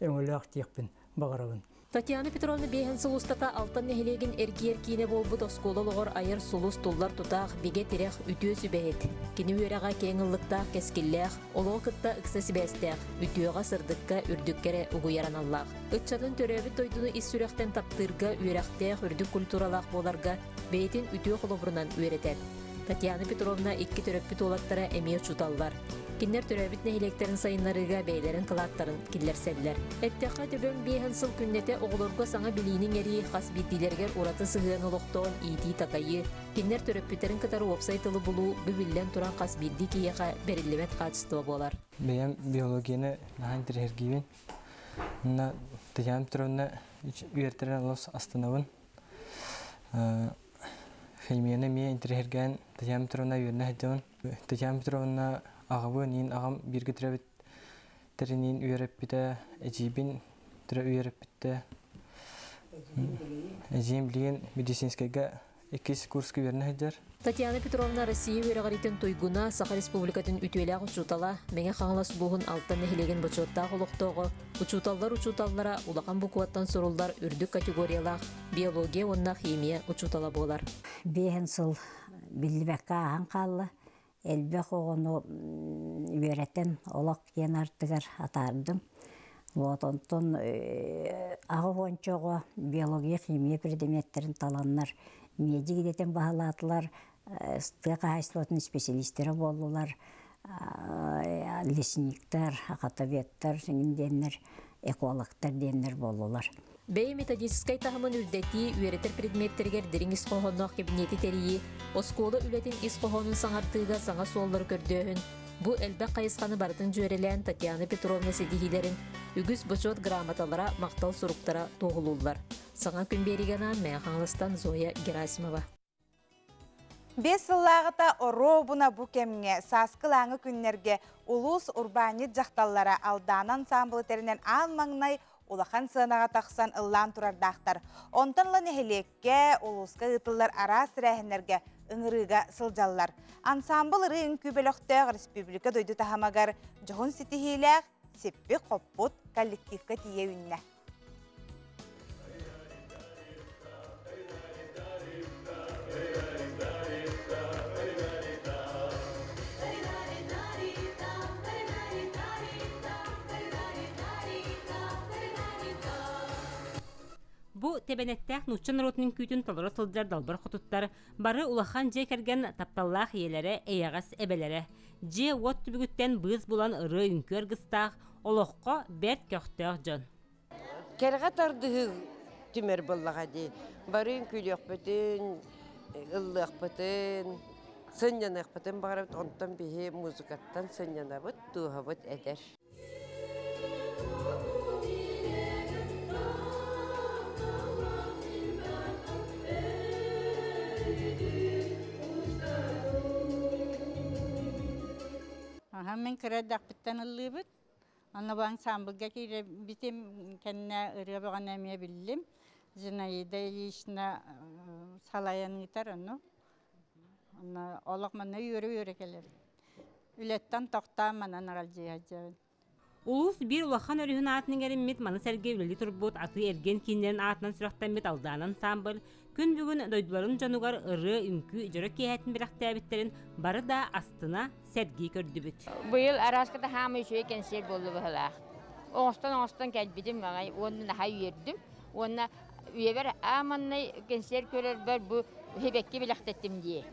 өҥөлөөх диэхпин баҕарабын. Татьяна Петровна биэһэн сыл устата Алтан нэһилиэгин эргиэр киинэ буолбут оскуола олоҕор айар сулус туллар тутаах, бигэ тирэх, үтүө сүбэһит. Кини үөрэҕэ киэҥ ыллыктаах, кэскиллээх, олоҕу кытта ыкса сибээстээх, үтүөҕэ, сырдыкка, үрдүккэ эрэ угуйар аналлаах. Ыччатын төрөөбүт дойдуну ис сүрэхтэн таптыырга, үөрэхтээх, үрдүк культуралаах буоларга бэйэтин үтүө холобурунан үөрэтэр. Татьяна Петровна икки төрөппүт уолаттара эмиэ учууталлар. Кинилэр төрөөбүт нэһилиэктерин сайыннарыыга бэйэлэрин кылааттарын киллэрсэллэр. Эттэххэ төбөҥ биэһэн сыл күннэтэ оҕолорго саҥа билиинин эрии хас биирдиилэригэр ураты сыһыан олохтоон иитии такайыы, кинилэр төрөппүттерин кытары уопсай тылы булуу бүбүллэн туран хас биирдии киһиэхэ бэриллибэт хаачыстыба буолар. Бэйэм биологияны наһаа интэриэһиргиибин. Онно Татьяна Петровна үөрэтэрин олус астынабын. Химияны эмиэ интэриэһиргээн Татьяна Петровна үөрэнэ сылдьабын. Татьяна Петровна аҕабыын аҕам бииргэ төрөөбүт тэриниин үөрэппитэ, эдьиийбин үөрэппиттэ. Эдьиийим билигин медицинскэйгэ иккис курска үөрэнэ сылдьар. Татьяна Петровна Россия үөрэҕириитин туйгуна, Саха Республикатын үтүөлээх учуутала, Мэҥэ Хаҥалас улууһун Алтан нэһилиэгин бочуоттаах олохтооҕо, учууталлар учууталлара улахан букваттан суруллар үрдүк категориялаах биология уонна химия учуутала буолар. Биэһин сыл биллибэккэ ааһан хаалла. Элбэх оҕону үөрэтэн олох диэн артыгар атаардым. Вот онтон аҕа уонча оҕо биология, химия предметтэрин таланнар медик идэтин баһылаатылар, тыа хаһаайыстыбатын специалистэрэ буоллулар, лесниктэр, охотоведтар диэннэр, экологтар диэннэр буоллулар. Бэйэ методическай таһымын үрдэтии, үөрэтэр предметтэригэр дириҥ ис хоһоонноох кэбиниэти тэрийии, оскуола үлэтин ис хоһоонун саҥардыыга саҥа суоллары көрдөөһүн, бу элбэх хайысханы барытын дьүөрэлээн Татьяна Петровна ситиһиилэрин үгүс бочуот грамоталара, махтал суруктара туоһулууллар. Саҥа күн биэриигэ анаан Мэҥэ Хаҥаластан Зоя Герасимова. Биэс сыллааҕыта оруобуна бу кэмҥэ сааскы ылааҥы күннэргэ улуус урбаанньыт дьахталлара Алдаан ансаамбылы тэринэн аан маҥнай улахан сыанаҕа тахсан ыллаан турардаахтар. Онтон ыла нэһилиэккэ, улууска ыытыллар араас тэрээһиннэргэ ыҥырыыга сылдьаллар. Ансаамбыл ырыы үҥкүү бөлөхтөөх республика дойду таһымыгар дьоһун ситиһиилээх, сиппит-хоппут коллективка тиийэ үүннэ. Бу тэбэнэттээх нуучча норуотун үҥкүүтүн толоро сылдьар далбар хотуттар бары улахан дьиэ кэргэн тапталлаах ийэлэрэ, эйэҕэс эбэлэрэ. Дьиэ-уот түбүгүттэн быыс булан ырыа-үҥкүү аргыстаах, олоххо бэрт көхтөөх дьон. Кэрэҕэ тардыһыы түмэр буоллаҕа дии. Бары үҥкүүлүөхпүтүн, ыллыахпытын, сынньаныахпытын баҕарабыт. Онтон биһи музыкаттан сынньанабыт, дууһабыт эдэр. Аха, мин кыра эрдэхпиттэн ыллыыбыт. Онно бу ансаамбылга киирбитим кэннэ ырыа бөҕөнү эмиэ биллим. Зинаида Ильична салайан ыытар ону. Онно олох манна үөрэ-үөрэ кэлэбин. Үлэттэн тохтоон манан аралдьыйа сылдьабын. Улуус биир улахан өрүһүн аатын иҥэриммит, маны сэргэ үлэлии турбут атыы-эргиэн кииннэрин аатынан сүрэхтэммит Алдаан ансаамбыл күн бүгүн дойдуларын дьонугар ырыа-үҥкүү дьоро киэһэтин бэлэхтээбиттэрин бары да астына, сэргии көрдүбүт. Быйыл арааската хаамай үчүгэй кэнсиэр буолла быһылаах. Оҥостон-оҥостон кэлбитим маҥай уонна наһаа үөрдүм. Уонна үйэбэр ааманнай кэнсиэр көрөрбөр бу хибэкки билэхтэттим дии.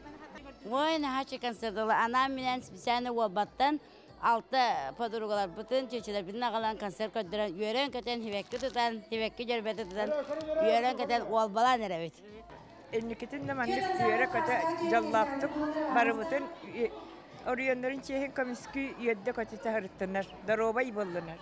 Ой, наһаа концерт Анаан-минээн специально уолбаттан алта подругаларбытын, чүөчэлэрбитин аҕалан концерт көрдөрөн, үөрэн-көтөн, хибэкки тутан, хибэкки дьөрбөтү тутан, үөрэн-көтөн уолбалаан эрэбит. Инникитин да маннык үөрэ-көтө дьоллоохтук барыбытын оройуоннарын чиэһин көмүскүү үөрдэ-көтүтэ сырыттынар, доруобай буоллунар.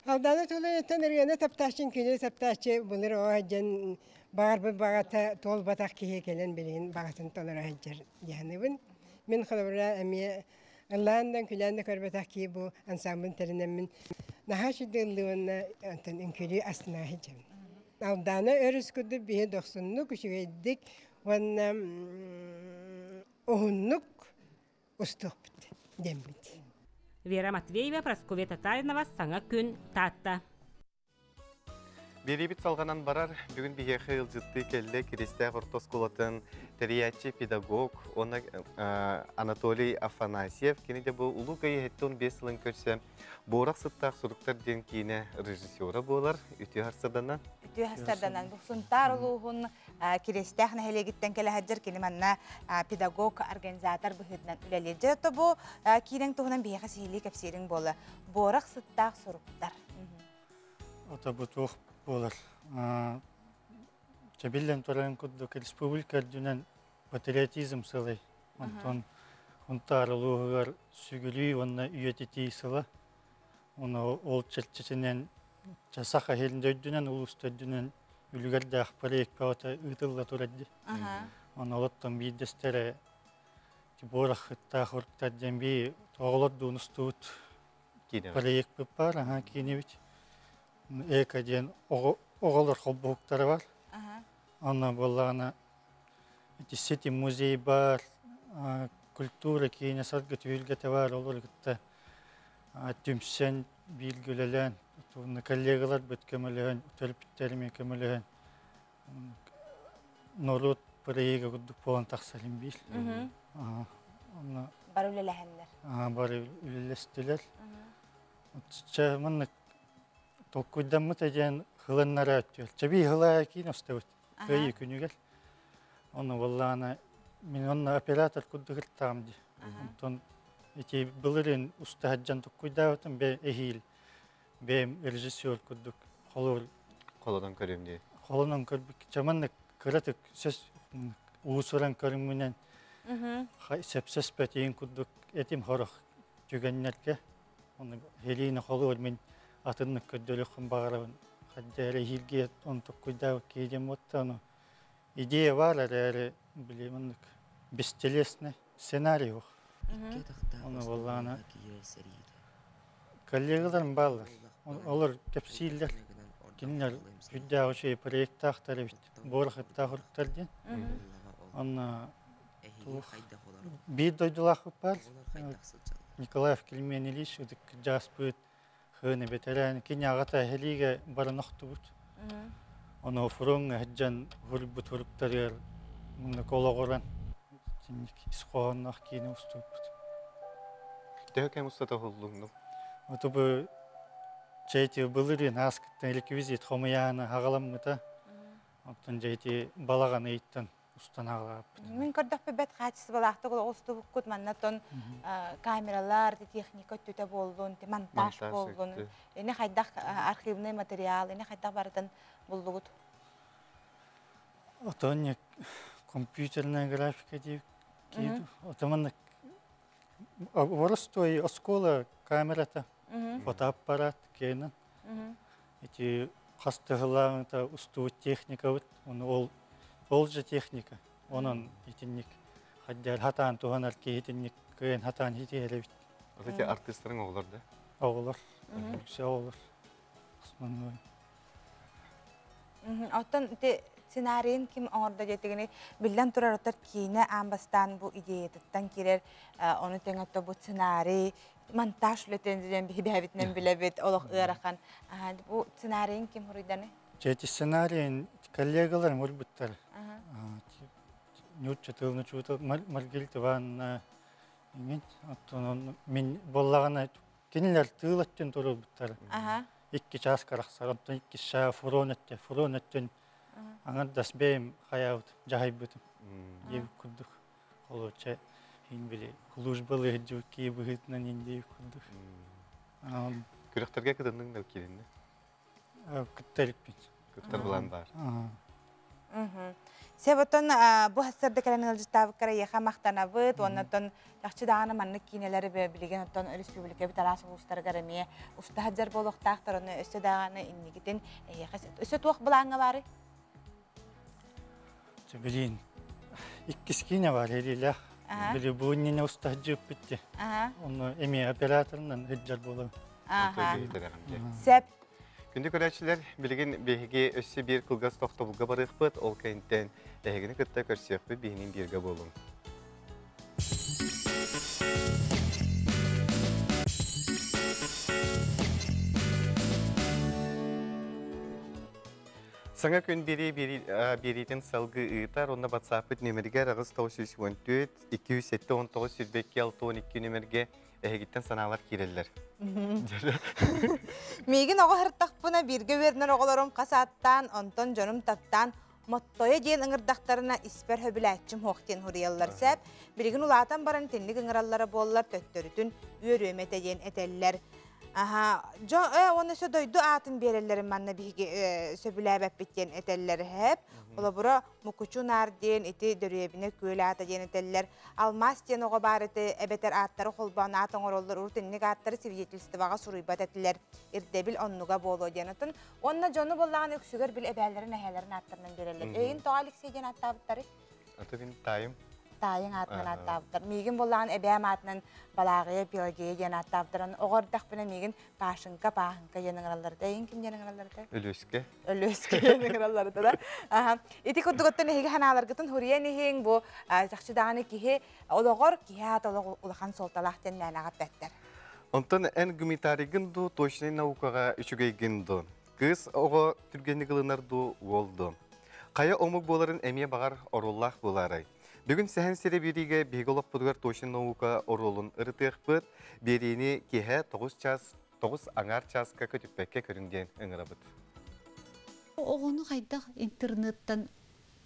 Алдана тулуйуттан ырыаны таптааччын күнү таптааччы былыр оо дьэн баҕарбыт баҕата туолбатах киһи кэлэн билигин баҕатын толоро сылдьар дьаһаныбын. Мин холобура эмиэ ыллаан да күлээн да көрбөтөх киһи бу ансамблын тэринэммин наһаа үчүгэй ыллыыбынна онтон үҥкүүлүү астына сылдьабын. Алдана өрүс курдук биһи дохсуннук, үчүгэйдик уонна уһуннук устуохпут диэммит. Вера Матвеева, Прасковья Татаринова, Саҥа күн, Таатта. Биэриибит салҕанан барар. Бүгүн биһиэхэ ыалдьыттыы кэллэ Киристээх орто оскуолатын тэрийээччи педагог уонна Анатолий Афанасьев. Кини де бу Улуу Кыайыы 75 сылын көрсө Буорах сыттаах суруктар диэн киинэ режиссера буолар. Үтүө харсаданан. Үтүө харсаданан. Бу Сунтаар улууһун Кириэстээх нэһилиэгиттэн кэлэ сылдьар кини манна педагог, организатор быһыытынан үлэлиир. Дьэ, то бу киинэҥ туһунан биһиэхэ сиһилии кэпсиириҥ буола. Буорах сыттаах суруктар. Ото бу туох буолар? Чэбиллэн турарын курдук республика үрдүнэн патриотизм сылай. Онтон Унтаар улууһугар сүгүрүү уонна үйэтитии сыла. Ону ол чэрчитинэн Саха сирин үрдүнэн, улуус үрдүнэн үлүгэрдээх проект бөҕөтө ыытылла турар дии. Ону олоттон биирдэстэрэ Буорахыттаах уруктар диэн би оҕолор дуунустуут проект бар, аха киинебит. Эко диэн оҕолор холбоһуктара бар. Онно буоллаҕына ити сити музей бар, культура киинэ саргы түһүлгэтэ бар, олор кытта түмсэн бииргэ үлэлээн, коллегаларбыт көмөлөһөн, төрөппүттэрим көмөлөһөн норуот проега курдук буолан тахсарым биир. Онно бары үлэлэһэннэр. Бары үлэлэстилэр. Чэ маннык толкуйдаммыт диэн хылыннара өттүөр. Чэби хыла киин остыбыт. Кыайыы күнүгэр. Онно буоллаҕына мин онно оператор курдук ыртаҕым дии. Онтон ити былырыын уста сылдьан толкуйдаабытым бэ эһиил бэйэм режиссер курдук холобур холонон көрүм дии. Холонон көрбүт. Чэ маннык кыратык сөс уусуран көрүҥмүнэн сөпсөспөтүн курдук этим хорох түгэннэргэ. Оны Хелина холуор мин атыннык көрдөрүөххүн баҕарабын. Хадда эрэ эһиилги он толкуйдаабыт киһи диэн буотта ону идея баар эрээри били маннык бестелесный сценарий суох. Ону буоллаҕына коллегаларым бааллар. Олор кэпсииллэр. Кинилэр үрдээх үчүгэй проектаахтар эбит. Буорахыттаах уруктар диэн. Онно биир дойдулаахпыт баар. Николаев Климент Ильич ытык кырдьааспыт хыыны бэтэрээн кини аҕата эһэлиигэ баран охтубут. Ону фроҥҥа сылдьан уһуйбут уруктарыгар муннук олоҕуран итинник ис хоһоонноох киинэ устубуппут. Төһө кэм устата уһуллуҥнуҥ? Оту бу чэйти былырыын ааскыттан реквизит хомуйааны хаҕаламмыта. Оттон дьэ ити балаҕан ыйыттан устан аҕалааппыт. Мин көрдөхпө бэт хаачыстыбалаахтык устубуккут манна тон камералар, техника өттүтэ буоллун, монтаж буоллун. Ини хайдах архивный материал, ини хайдах барытын буллугут? Отон компьютерная графика дип Отоман Боростуой оскуола камерата, фотоаппарат киэнин. Ити хас тыһылааҥыта устубут техникабыт, ону ол ол же техника. Онон итинник хаддьар хатаан туһанар киһи итинник кыайан хатаан хитиһэрэбит. Вот эти артыыстарыҥ оҕолор да? Оҕолор. Үксэ оҕолор. Основной. Оттон ити сценарийын ким оҥордо диэтигини биллэн турар оттор киинэ аан бастаан бу идеятыттан киирэр ону тэҥэ отто бу сценарий монтаж үлэтин диэн биһи бэйэбитинэн билэбит олох ыарахан бу сценарийын ким хуруйданы? Дьэ ити сценарийын коллегаларым ылбыттар. Нуучча тылын учуутал Маргарита Ивановна иҥин оттон мин буоллаҕына Кинилэр тыыл өттүн туруорбуттар. Икки чаас карахсар, онтон икки шаа фурон өттө, фурон өттүн аҥардас бэйэм хайаабыт, дьаһайбытым. Диэбит курдук. Холуоча иин били службалыы сылдьыбыт киһи быһыытынан иин диэбит курдук. Күрэхтэргэ кытынныҥ да киириннэ? Кытта иликпит. Кыттар былаан баар. Сеп оттон бу сарда кэлэн ыалдьыттаабыккар эйиэхэ махтанабыт уонна оттон чахчы даҕаны маннык киинэлэри билигин оттон республикабыт араас улуустарыгар эмиэ уста сылдьар буолуохтаахтар ону өссө даҕаны инникитин эйиэхэ өссө туох былааҥҥа баарый? Билин иккис киинэ бар илиилээх. Били бу иннинэ уста сылдьыппыт дии. Онно эмиэ операторынан сылдьар буолабын. Сеп Күндү көрөөччүлэр, билигин биһиги өссө биир кылгас тохтобулга барыахпыт, ол кэнниттэн эһигини кытта көрсүөхпүт, биһинин бииргэ буолуҥ. Саҥа күн биэриитин салгыы ыытар, онно батсааппыт нүөмэригэр 8914 279 22 62 нүөмэргэ эһигиттэн санаалар киирэллэр. Миигин оҕо сырыттахпына бииргэ үөрэнэр оҕолорум хас ааттаан, онтон дьонум таптаан Моттойо диэн ыҥырдахтарына испэр хөбүлээччим суох диэн суруйаллар сөп. Билигин улаатан баран итинник ыҥыраллара буоллар төттөрүтүн үөрүөм этэ диэн этэллэр. Аха, дьо уонна өссө дойду аатын биэрэллэрин манна биһиги сөбүлээбэппит диэн этэллэр эһэп. Холобура, Мукучу наар диэн ити Дөрүөбүнэ күөл аата диэн этэллэр. Алмаас диэн оҕо баар этэ эбэтэр ааттары холбоон аат оҥороллор. Урут инник ааттары свидетельствоҕа суруйбат этилэр. Ирдэбил оннуга буолуо диэн. Оттон уонна дьону буоллаҕына үксүгэр били эбээлэрин эһээлэрин ааттарынан биэрэллэр. Эйин тоҕо Алексей диэн ааттаабыттарый? Аты мин таайым. Таайың аатынан ааттаабыттар. Миигин буоллаҕын эбээм аатынан Балааҕыйа Пелагея диэн ааттаабыттар. Оҕо эрдэхпинэ миигин Пашенька, Пааһынка диэн ыҥыраллар да. Эйин ким диэн ыҥыраллар да? Өлүөскэ. Өлүөскэ диэн ыҥыраллар да. Аха. Ити курдук оттон эһиги ханааларгытын хуруйан иһиҥ бу чахчы даҕаны киһи олоҕор киһи аата олох улахан суолталаах диэн мээнэҕэ эппэттэр. Онтон эн гуманитарийгын дуу, точнай наукаҕа үчүгэйгин дуу? Кыыс оҕо түргэнник ылынар дуу, уол дуу? Хайа омук буоларын эмиэ баҕар оруоллаах буолаарай? Бүгүн Сэһэн сирэ биэриигэ биһиги олохпутугар точнай наука оруолун ырытыахпыт. Биэриини киэһэ 9 час 9 аҥаар чааска көтүппэккэ көрүҥ диэн ыҥырабыт. Оҕону хайдах интернеттан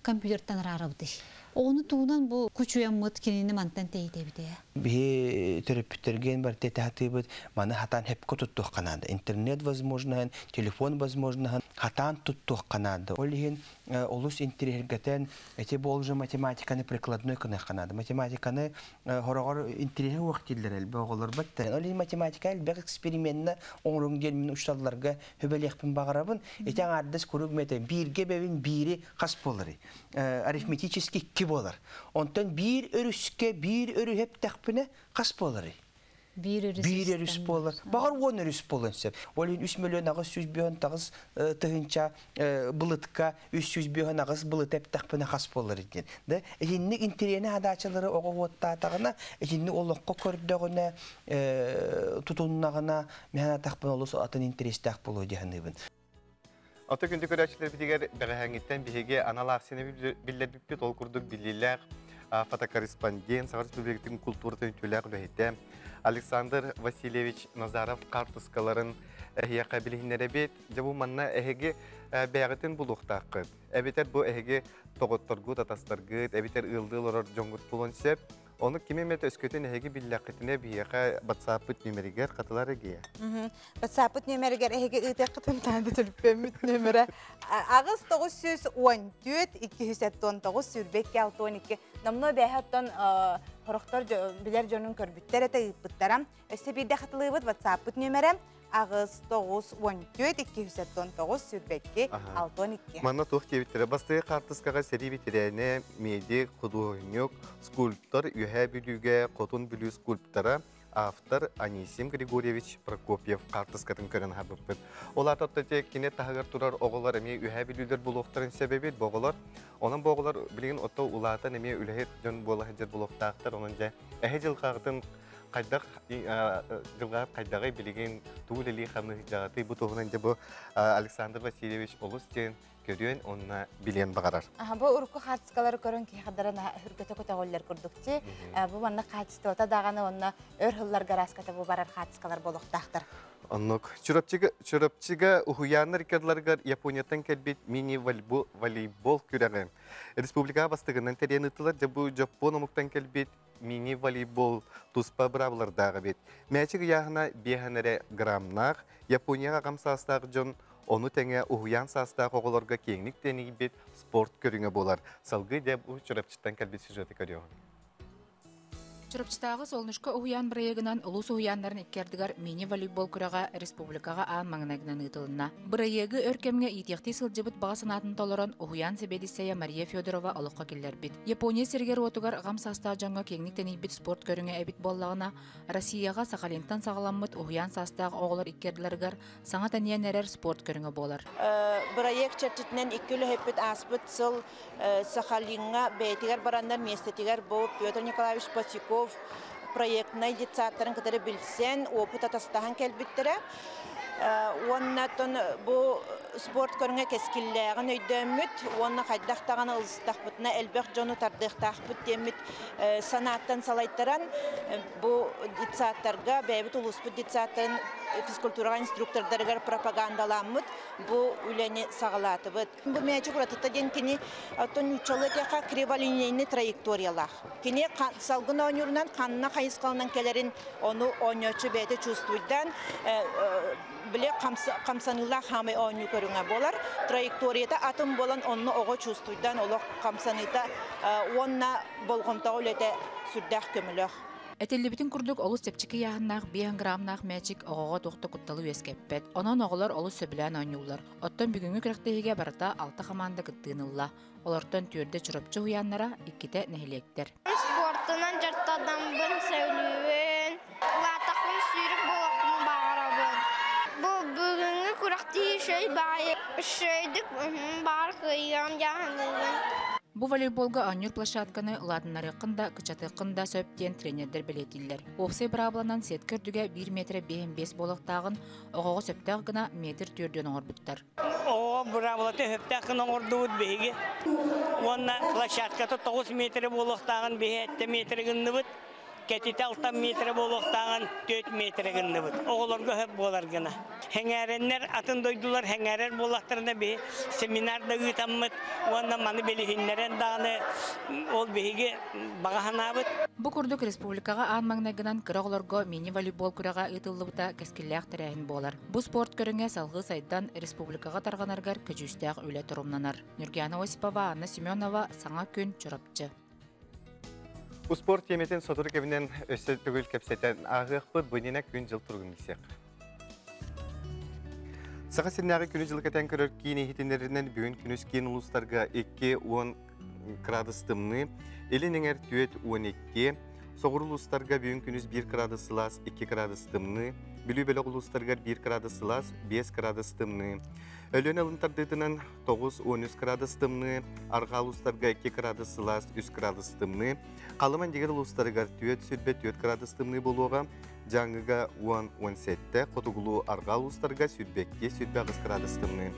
компьютертан араарабытый? Оҕону тугунан бу кучуйаммыт кинини мантан тэйитэбит ээ? Биһи төрөппүттэрген барыта этэ маны хатаан хепко туттуохха наада. Интернет возможноһын, телефон возможноһын хатаан туттуохха наада. Ол иһин олус интириэһиргэтэн эти болжу математиканы прикладной кыныахха наада. Математиканы хороҕор интириэһи уох дииллэр элбэх оҕолор баттар. Ол иһин математика элбэх эксперименна оҥоруҥ диэн мин учууталларга хөбөлиэхпин баҕарабын. Ити аҥаардас куруук мете бииргэ бэбин биири хас буоларый? Арифметически икки буолар. Онтон биир өрүскэ биир өрүһ эптэхпинэ хас буоларый? Биир өрүс. Биир өрүс буолар. Баҕар уон өрүс буолуон сөп. Ол иһин 3 миллион 800 тагыс тыһынча былытка 300 аҕыс былыт эптэхпинэ хас буолар диэн. Да итинник интириэни хадаачылары оҕо уоттаатаҕына, итинник олоххо көрдөҕүнэ, тутуннаҕына, миһэн атахпын олус атын интэриэстээх буолуо диһаныыбын. Ото күндү көрөөччүлэрбитигэр бэҕэһээҥҥиттэн биһиги анал аахсыйаны биллэрбиппит, ол курдук биллиилээх фотокорреспондент, Саха Республикатын культуратын үтүөлээх үлэһитэ Александр Васильевич Назаров хаартыскаларын эһиэхэ билиһиннэрэбит. Дьэ бу манна эһиги бэйэҕитин булуохтааххыт. Эбэтэр бу эһиги тоҕотторгут, атастаргыт, эбэтэр ыалдыы олорор дьоҥҥут булуон сөп. Ону кими эмэ өскөтүн эһиги биллэххитинэ биһиэхэ WhatsApp-пыт нүөмэригэр хатылар эгиэ. WhatsApp-пыт нүөмэригэр эһиги ыытыаххытын тааны төлөпүөммүт нүөмэрэ аҕыс 914 279 22 62 номнуо бээһэ оттон хорохтор билэр дьонун көрбүттэр этэ ыыппыттара. Өссө биирдэ хатылыыбыт WhatsApp-пыт нүөмэрэ аҕыс 9 14 279 22 62. Манна туох диэбиттэрэ бастакы хаартыскаҕа сэрии бэтэрээнэ, медик, худуоһунньук, скульптор Үөһээ Бүлүүгэ Хотун Бүлүү скульптора, автор Анисим Григорьевич Прокопьев хаартыскатын көрөн аһарбыппыт. Ол аата кини таһыгар турар оҕолор эмиэ Үөһээ Бүлүүлэр буолуохтарын сөбөбүт бу оҕолор. Онон бу оҕолор билигин отто улаатан эмиэ үлэһит дьон буола сылдьар буолуохтаахтар. Онон дьэ эһэ дьылҕаҕытын хайдах дьылҕаҕыт хайдаҕый билигин тугу үлэлии хамныы сылдьаҕытый бу туһунан дьэ бу Александр Васильевич олус диэн көрүөн уонна билиэн баҕарар. Бу урукку хаартыскалары көрөн киһи хадара үргөтө көтөҕүллэр курдук ти. Бу манна хаачыстыбата даҕаны уонна өр сылларга араската бу барар хаартыскалар буолуохтаахтар. Оннук. Чурапчыга, Чурапчыга уһуйааннар иккардыларыгар Японияттан кэлбит мини-волейбол күрэҕи республикаҕа бастакынан тэрийэн ыыттылар. Дьэ бу Дьоппуон омуктан кэлбит мини-волейбол туспа быраабылардаах эбит. Мээчик ыйааһына биэһэн эрэ граммнаах, Японияҕа аҕам саастаах дьон ону тэҥэ уһуйаан саастаах оҕолорго киэҥник тэнийбит спорт көрүҥэ буолар. Салгыы дьэ бу Чурапчыттан кэлбит сюжеты көрүөҕүҥ. Чурапчытааҕы Солнышко уһуйаан бырайыагынан улуус уһуйааннарын икки ардыгар мини-волейбол күрэҕэ республикаҕа аан маҥнайгынан ыытылынна. Бырайыагы өр кэмҥэ иитиэхтии сылдьыбыт баҕа санаатын толорон, уһуйаан сэбиэдиссэйэ Мария Федорова олоххо киллэрбит. Япония сиригэр-уотугар аҕам саастаах дьоҥҥо киэҥник тэнийбит спорт көрүҥэ эбит буоллаҕына, Россияҕа Сахалинтан саҕаламмыт уһуйаан саастаах оҕолор икки ардыларыгар саҥа тэнийэн эрэр спорт көрүҥэ буолар. Бырайыак чэрчитинэн икки үлэһиппит ааспыт сыл Сахалиҥҥа бэйэтигэр бараннар миэстэтигэр бу Петр Николаевич Босиков проектнай детсадтарын кытары билсэн, опыт атастаһан кэлбиттэрэ. Уонна оттон бу спорт көрүҥэ кэскиллээҕин өйдөөммүт уонна хайдах даҕаны ылыстахпытына элбэх дьону тардыахтаахпыт диэммит санааттан салайтаран бу детсадтарга бэйэбит улууспут детсадтарын физкультураҕа инструктордарыгар пропагандаламмыт бу үлэни саҕалаатыбыт. Бу мээчик уратыта диэн кини оттон нууччалыы этиэххэ криволинейный траекториялаах. Кини салгын оонньуурунан ханна хайысхалынан кэлэрин ону оонньооччу бэйэтэ чувствуйдаан бile хамсаныылаах хаамай оонньуу көрүҥэ буолар. Траекторията атын буолан онно оҕо чувствуйдаан олох хамсаныыта уонна болҕомтоҕо үлэтэ сүрдээх көмөлөөх. Этиллибитин курдук, олус чэпчэки ыйааһыннаах 5 граммнаах мээчик оҕоҕо туох да кутталы үөскэппэт. Онон оҕолор олус сөбүлээн оонньууллар. Оттон бүгүҥҥү күрэхтэһиигэ барыта алта хамаанда кыттыыны ылла. Олортон түөрдэ Чурапчы уһуйааннара, иккитэ нэһилиэктэр. Уустадамбын сөбүлүүбүн. Улаатахпын сүүрүк буолуохпун баҕарабын. Бу бүгүҥҥү күрэхтэһии үчүгэй баҕайы үчүгэйдик баҕар кыайыам дьаһаныыбын. Бу волейболга оонньуур площадканы улаатыннарыаххын да, кыччатыаххын да сөп диэн тренердэр бэлиэтииллэр. Уопсай быраабыланан сетка үрдүгэ 1 метр 55 буолуохтааҕын оҕоҕо сөптөөх гына метр түөрдүөн оҥорбуттар. Оҕо быраабылата сөптөөх гына оҥордубут биһиги. Уонна площадката 9 метрэ буолуохтааҕын биһи 7 метрэ гынныбыт. Кэтитэ 6 метрэ буолуохтааҕын 4 метрэ гынныбыт. Оҕолорго сөп буолар гына. Сэҥээрэннэр атын дойдулар сэҥээрэр буоллахтарына биһи семинар да ыытаммыт уонна маны билиһиннэрэн даҕаны ол биһиги баҕа санаабыт. Бу курдук республикаҕа аан маҥнайгынан кыра оҕолорго мини-волейбол күрэҕэ ыытыллыбыта кэскиллээх тэрээһин буолар. Бу спорт көрүҥэ салҕыы сайдан республикаҕа тарҕанарыгар көдьүүстээх үлэ торумнанар. Нюргиана Осипова, Анна Семенова, Саҥа күн, Чурапчы. Успуорт тиэмэтин сотору кэминэн өссө төгүл кэпсэтэн ааһыахпыт. Бу иннинэ күн-дьыл туругун билсиэх. Саха сиринээҕи күнү-дьылы кэтэн көрөр киин иһитиннэринэн бүгүн күнүс киин улуустарга 2-10 градус тымныы, илин эҥэр 4-12, соҕуруу улуустарга бүгүн күнүс 1 градус сылаас, 2 градус тымныы, Бүлүү бөлөх улуустарыгар 1 градус сылаас, 5 градус тымныы. Өлүөнэ ылын тардыытынан 9-13 градус тымныы, арҕаа улуустарга 2 градус сылаас, 3 градус тымныы, Халыма Индигир улуустарыгар 4-24 градус тымныы буолуоҕа, Дьааҥыга 10-17, хотугулуу арҕаа улуустарга 22-28 градус тымныы.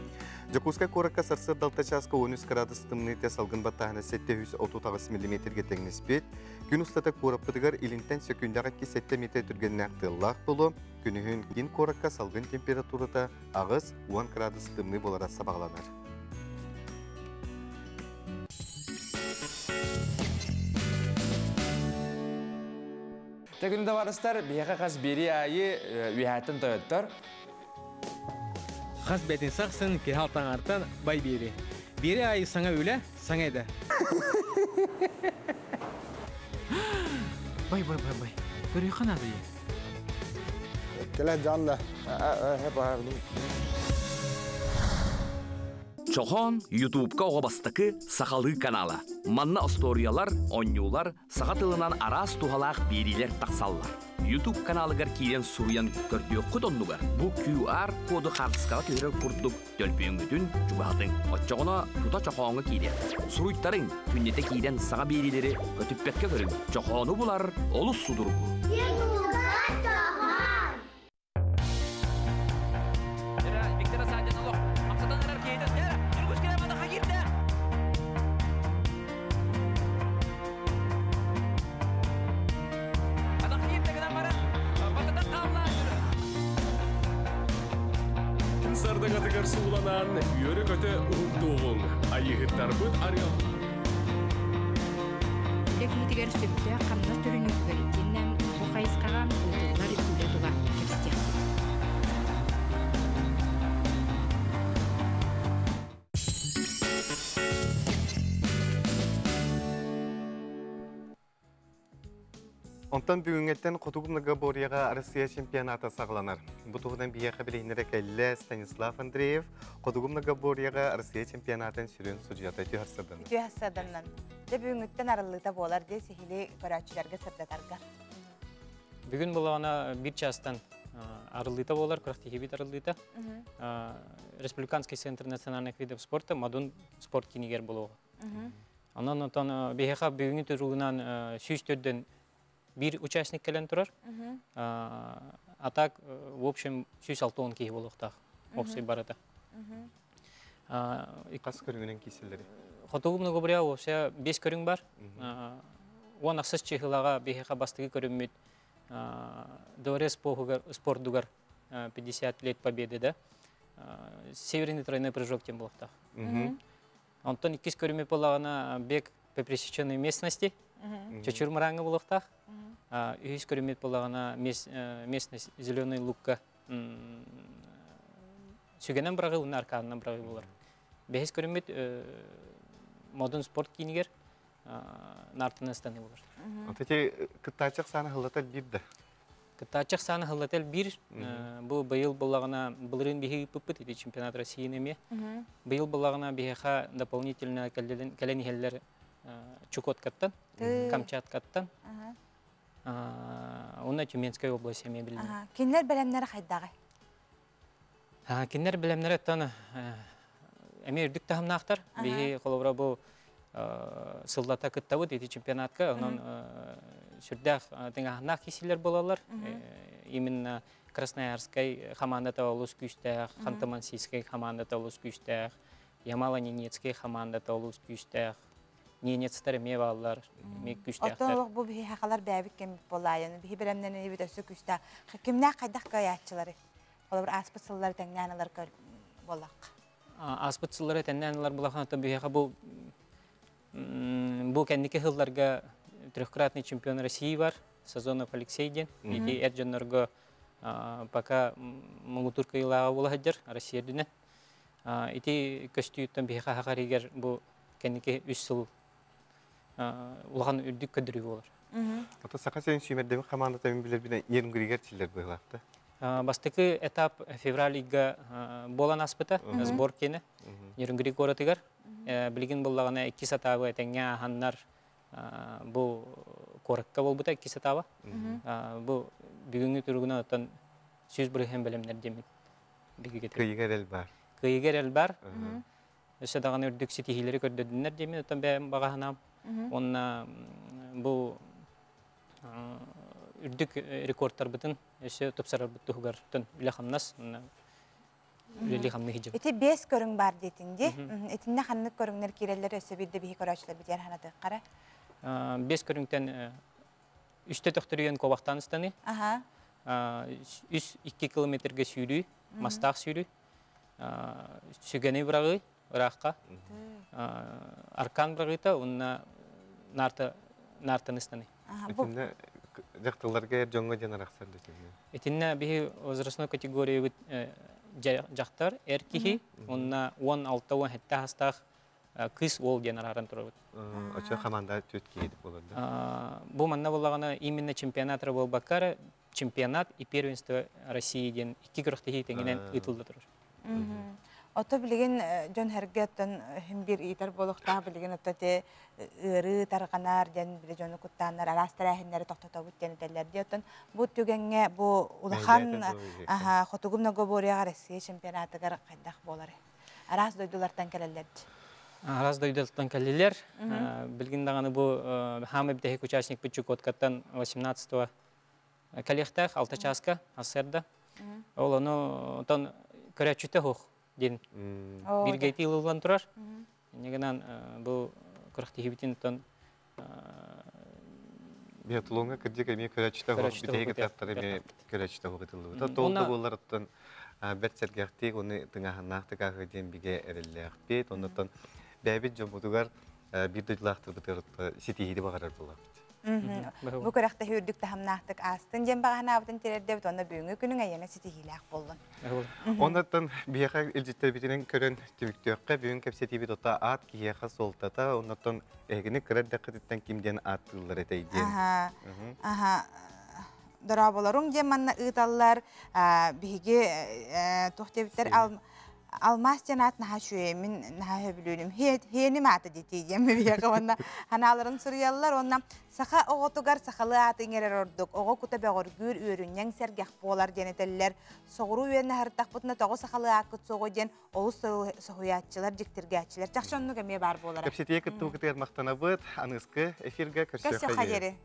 Дьокуускай куоракка сарсыарда 6 чааска 13 градус тымныыта салгын баттааһына 738 миллиметргэ тэҥнэспит. Күн устата куораппытыгар илинтэн сөкүүндэҕэ 2-7 метр түргэннээх тыаллаах буолуо. Күнүһүн киин куоракка салгын температурата 8-10 градус тымныы буолара сабаҕаланар. Тегүн табаарыстар, биһиэхэ хас биэри аайы үөһээттэн тойоттор. Хас бэтин сахсын киһи алтаҥартан бай биэри. Биэри аайы саҥа үлэ, саҥа идэ. Бай, бай, бай, бай. Көрүөххэ наада Кэлэ дьонно. Чохоон Ютубка оҕо бастакы сахалыы канала. Манна остуоруйалар, оонньуулар, саха тылынан араас туһалаах биэриилэр тахсаллар. YouTube каналыгар киирэн суруйан көрдүөххүт оннугар бу QR коду хаартыскаҕа түһэрэр курдук төлпүөҥҥүтүн чугаһатыҥ. Оччоҕуна тута чохооҥҥо киириэ. Суруйтарыҥ, күннэтэ киирэн саҥа биэриилэри көтүппэккэ көрүҥ. Чохоону булар олус судургу. Сардагатыгар сууланан, үөрэ-көтө уһуктуоҕуҥ. Айыыһыттарбыт арыал. Үлэ киһитигэр сөптөөх хамнас төлөнүүтүгэр итиэннэ бу хайысхаҕа ыытыллар үлэ тула кэпсэтиэхпит. Онтон бүгүҥҥэттэн Хотугу многоборьеҕа Россия чемпионата саҕаланар. Бу туһунан биһиэхэ билиһиннэрэ кэллэ Станислав Андреев, Хотугу многоборьеҕа Россия чемпионатын сүрүн судьуйата үтүө сырданан. Үтүө сырданан. Дьэ бүгүҥҥүттэн арыллыыта буолар дии сиһили көрөөччүлэргэ сырдатарга. Бүгүн булаҕына биир чаастан арыллыыта буолар, күрэхтэһиибит арыллыыта. Республиканский центр национальных видов спорта Мадун спорт киинигэр буолуоҕа. Онон онтон биһиэхэ бүгүҥҥү туругунан 104 биир участник кэлэн турар. А так, в общем, 160 киһи буолуохтаах опсай барыта. Хас көрүҥүнэн киирсэллэрий? Хотугу многоборье вообще бес көрүҥ бар. Уон ахсыс чыһылаҕа биһиэхэ бастакы көрүммүт Дворец спордугар 50 лет победы да. Северный тройной прыжок диэн буолуохтаах. Онтон иккис көрүмү буоллаҕына бег по пересеченной местности, чочур мырааҥҥа буолуохтаах. Үһүс көрүммүт буоллаҕына местность Зеленый Лукка сүгэнэн быраҕыы уонна аркаанынан быраҕыы буолар. Бэһис көрүммүт модун спорт киинигэр нартынан ыстаныы буолар. Ити кыттааччы ахсаана хыллата биир да? Кыттааччы ахсаана хыллата биир. Бу быйыл буллаҕына былырыын биһи ыыппыппыт ити чемпионат России эмиэ. Быйыл буллаҕына биһиэхэ дополнительно кэлэн иһэллэр Чукоткаттан, Камчаткаттан. Онно Тюменская область эмиэ билиннэ. Кинилэр бэлэмнэрэ хайдаҕый? Кинилэр бэлэмнэрэ оттон эмиэ үрдүк таһымнаахтар. Биһи холобура бу сыллата кыттабыт ити чемпионатка. Онон сүрдээх тыҥааһыннаах киисилэр буолаллар. Именно Красноярскай хамаандата олус күүстээх, Ханты-Мансийскай хамаандата олус күүстээх, Ямало-Ненецкэй хамаандата олус күүстээх. Ненецтэр эмиэ бааллар, эмиэ күүстээхтэр. Оттон олох бу биһи хахалар бэйэбит кэммит буолаайан, биһи бэлэмнэнэбит өссө күүстээх. Кимнээх хайдах кыайааччылары? Холобур, ааспыт сыллары тэҥнээн ылар буоллахха. Ааспыт сыллары тэҥнээн ылар буоллахха, биһиэхэ бу бу кэнники сылларга трехкратный чемпион России бар, Сазонов Алексей диэн. Ити эр дьоннорго пока муҥутуур кыайыылааҕа буола сылдьар Россия үрдүнэн. Ити көстүүттэн биһиэхэ хахар игэр бу кэнники үс сыл улахан үрдүк көрдөрүү буолар. Ото Саха сирин сүүмэрдэммит хамаандата мин билэрбинэн Нерюнгригэр чиллэр быһыылаахта. Бастакы этап февраль ыйга буолан ааспыта, сбор киэнэ Нерюнгри куоратыгар. Билигин буллаҕына иккис этабы этэҥҥэ ааһаннар бу куоракка буолбута иккис этаба. Бу бүгүҥҥү туругунан оттон 100% бэлэмнэр диэммит бигигэтир. Кыйыга эрэл бар. Кыйыга эрэл бар. Өссө даҕаны үрдүк ситиһиилэри көрдөрдүннэр диэммин оттон бэйэм баҕаһынаам. Уонна бу үрдүк рекордтарбытын өссө тупсарарбыт туһугар үлэ-хамнас үлэлии-хамныы сылдьабыт. Ити биэс көрүҥ баар диэтиҥ дии. Итиннэ ханнык көрүҥнэр киирэллэр өссө биирдэ биһи көрөөччүлэрбитигэр санатыаххара. Биэс көрүҥтэн үстэ төхтөрүйэн куобахтаан ыстаныы. Үс икки километрга сүүрүү, мастаах сүүрүү, сүгэни быраҕыы, ыраахха, аркан быраҕыыта уонна наарта наартаны ыстаныы. Итиннэ дьахталларга эр дьоҥҥо диэн арахсар дэтиннэ. Итиннэ биһи возрастной категориябыт дьахтар, эр киһи, уонна 16-17 саастаах кыыс уол диэн арааран турабыт. Очо хамаанда түөрт киһи буолар да? Бу манна буоллаҕына именно чемпионат эрэ буолбакка чемпионат и первенство России диэн икки күрэхтэһии тэҥинэн ыытылла турар. Ото билигин дьон сэргэ оттон иһин биир ыытар буолуохтаах билигин ото те ыарыы тарҕанар диэн били дьону куттааннар араас тэрээһиннэри тохтотобут диэн этэллэр дии. Оттон бу түгэҥҥэ бу улахан хотугу многоборьеҕа Россия чемпионатыгар хайдах буоларый? Араас дойдулартан кэлэллэр дии. Араас дойдулартан кэллилэр. Билигин даҕаны бу хаамай бүтэһик участникпыт Чукоткаттан 18 кэлиэхтээх алта чааска сарсыарда. Ол ону онтон көрөөччүтэ суох диэн бииргэ ылыллан турар. Инньэ гынан бу күрэхтэһиибитин оттон Биатлоҥҥа кырдьык эмиэ көрөөччүтэ суох бүтэһик этаптара эмиэ көрөөччүтэ суох ытыллыбыта. Тоҕо да буоллар оттон бэрт сэргэхтик уонна тыҥааһыннаахтык ааһыа диэн бигэ эрэллээхпит. Оннуттан бэйэбит дьоммутугар биир дойдулаахтарбытыгар ситиһиини баҕарар буолабыт. Бу күрэхтэһии үрдүк таһымнаахтык аастын диэн баҕаһынаабытын тириэрдэбит уонна бүгүҥҥү күнүҥ эйиэнэ ситиһиилээх буоллун. Оннуттан биһиэхэ илдьиттэрбитинэн көрөн түмүктүөххэ бүгүн кэпсэтиибит ото аат киһиэхэ суолтата оннуттан эһигини кыра эрдэххититтэн ким диэн ааттыыллар этэй диэн. Аха. Дорооболоруҥ диэн манна ыыталлар. Биһиги туох диэбиттэр Алмаас диэн аат наһаа үчүгэй, мин наһаа сөбүлүүрүм. Хиэним аата дии диэн биһиэхэ уонна ханааларын суруйаллар уонна саха оҕотугар сахалыы ааты иҥэрэр ордук. Оҕо кута бөҕөргүүр, үөрүнньэҥ, сэргэх буолар диэн этэллэр. Соҕуруу үөннэ аһартахпытына тоҕо сахалыы ааккыт суоҕуй диэн олус соһуйааччылар, дьиктиргээччилэр. Чахчы оннук эмиэ баар буолара. Кэпсэтиигэ кыттыбыкытыгар махтанабыт. Аныгыскы эфиргэ көрсүөххэ диэри.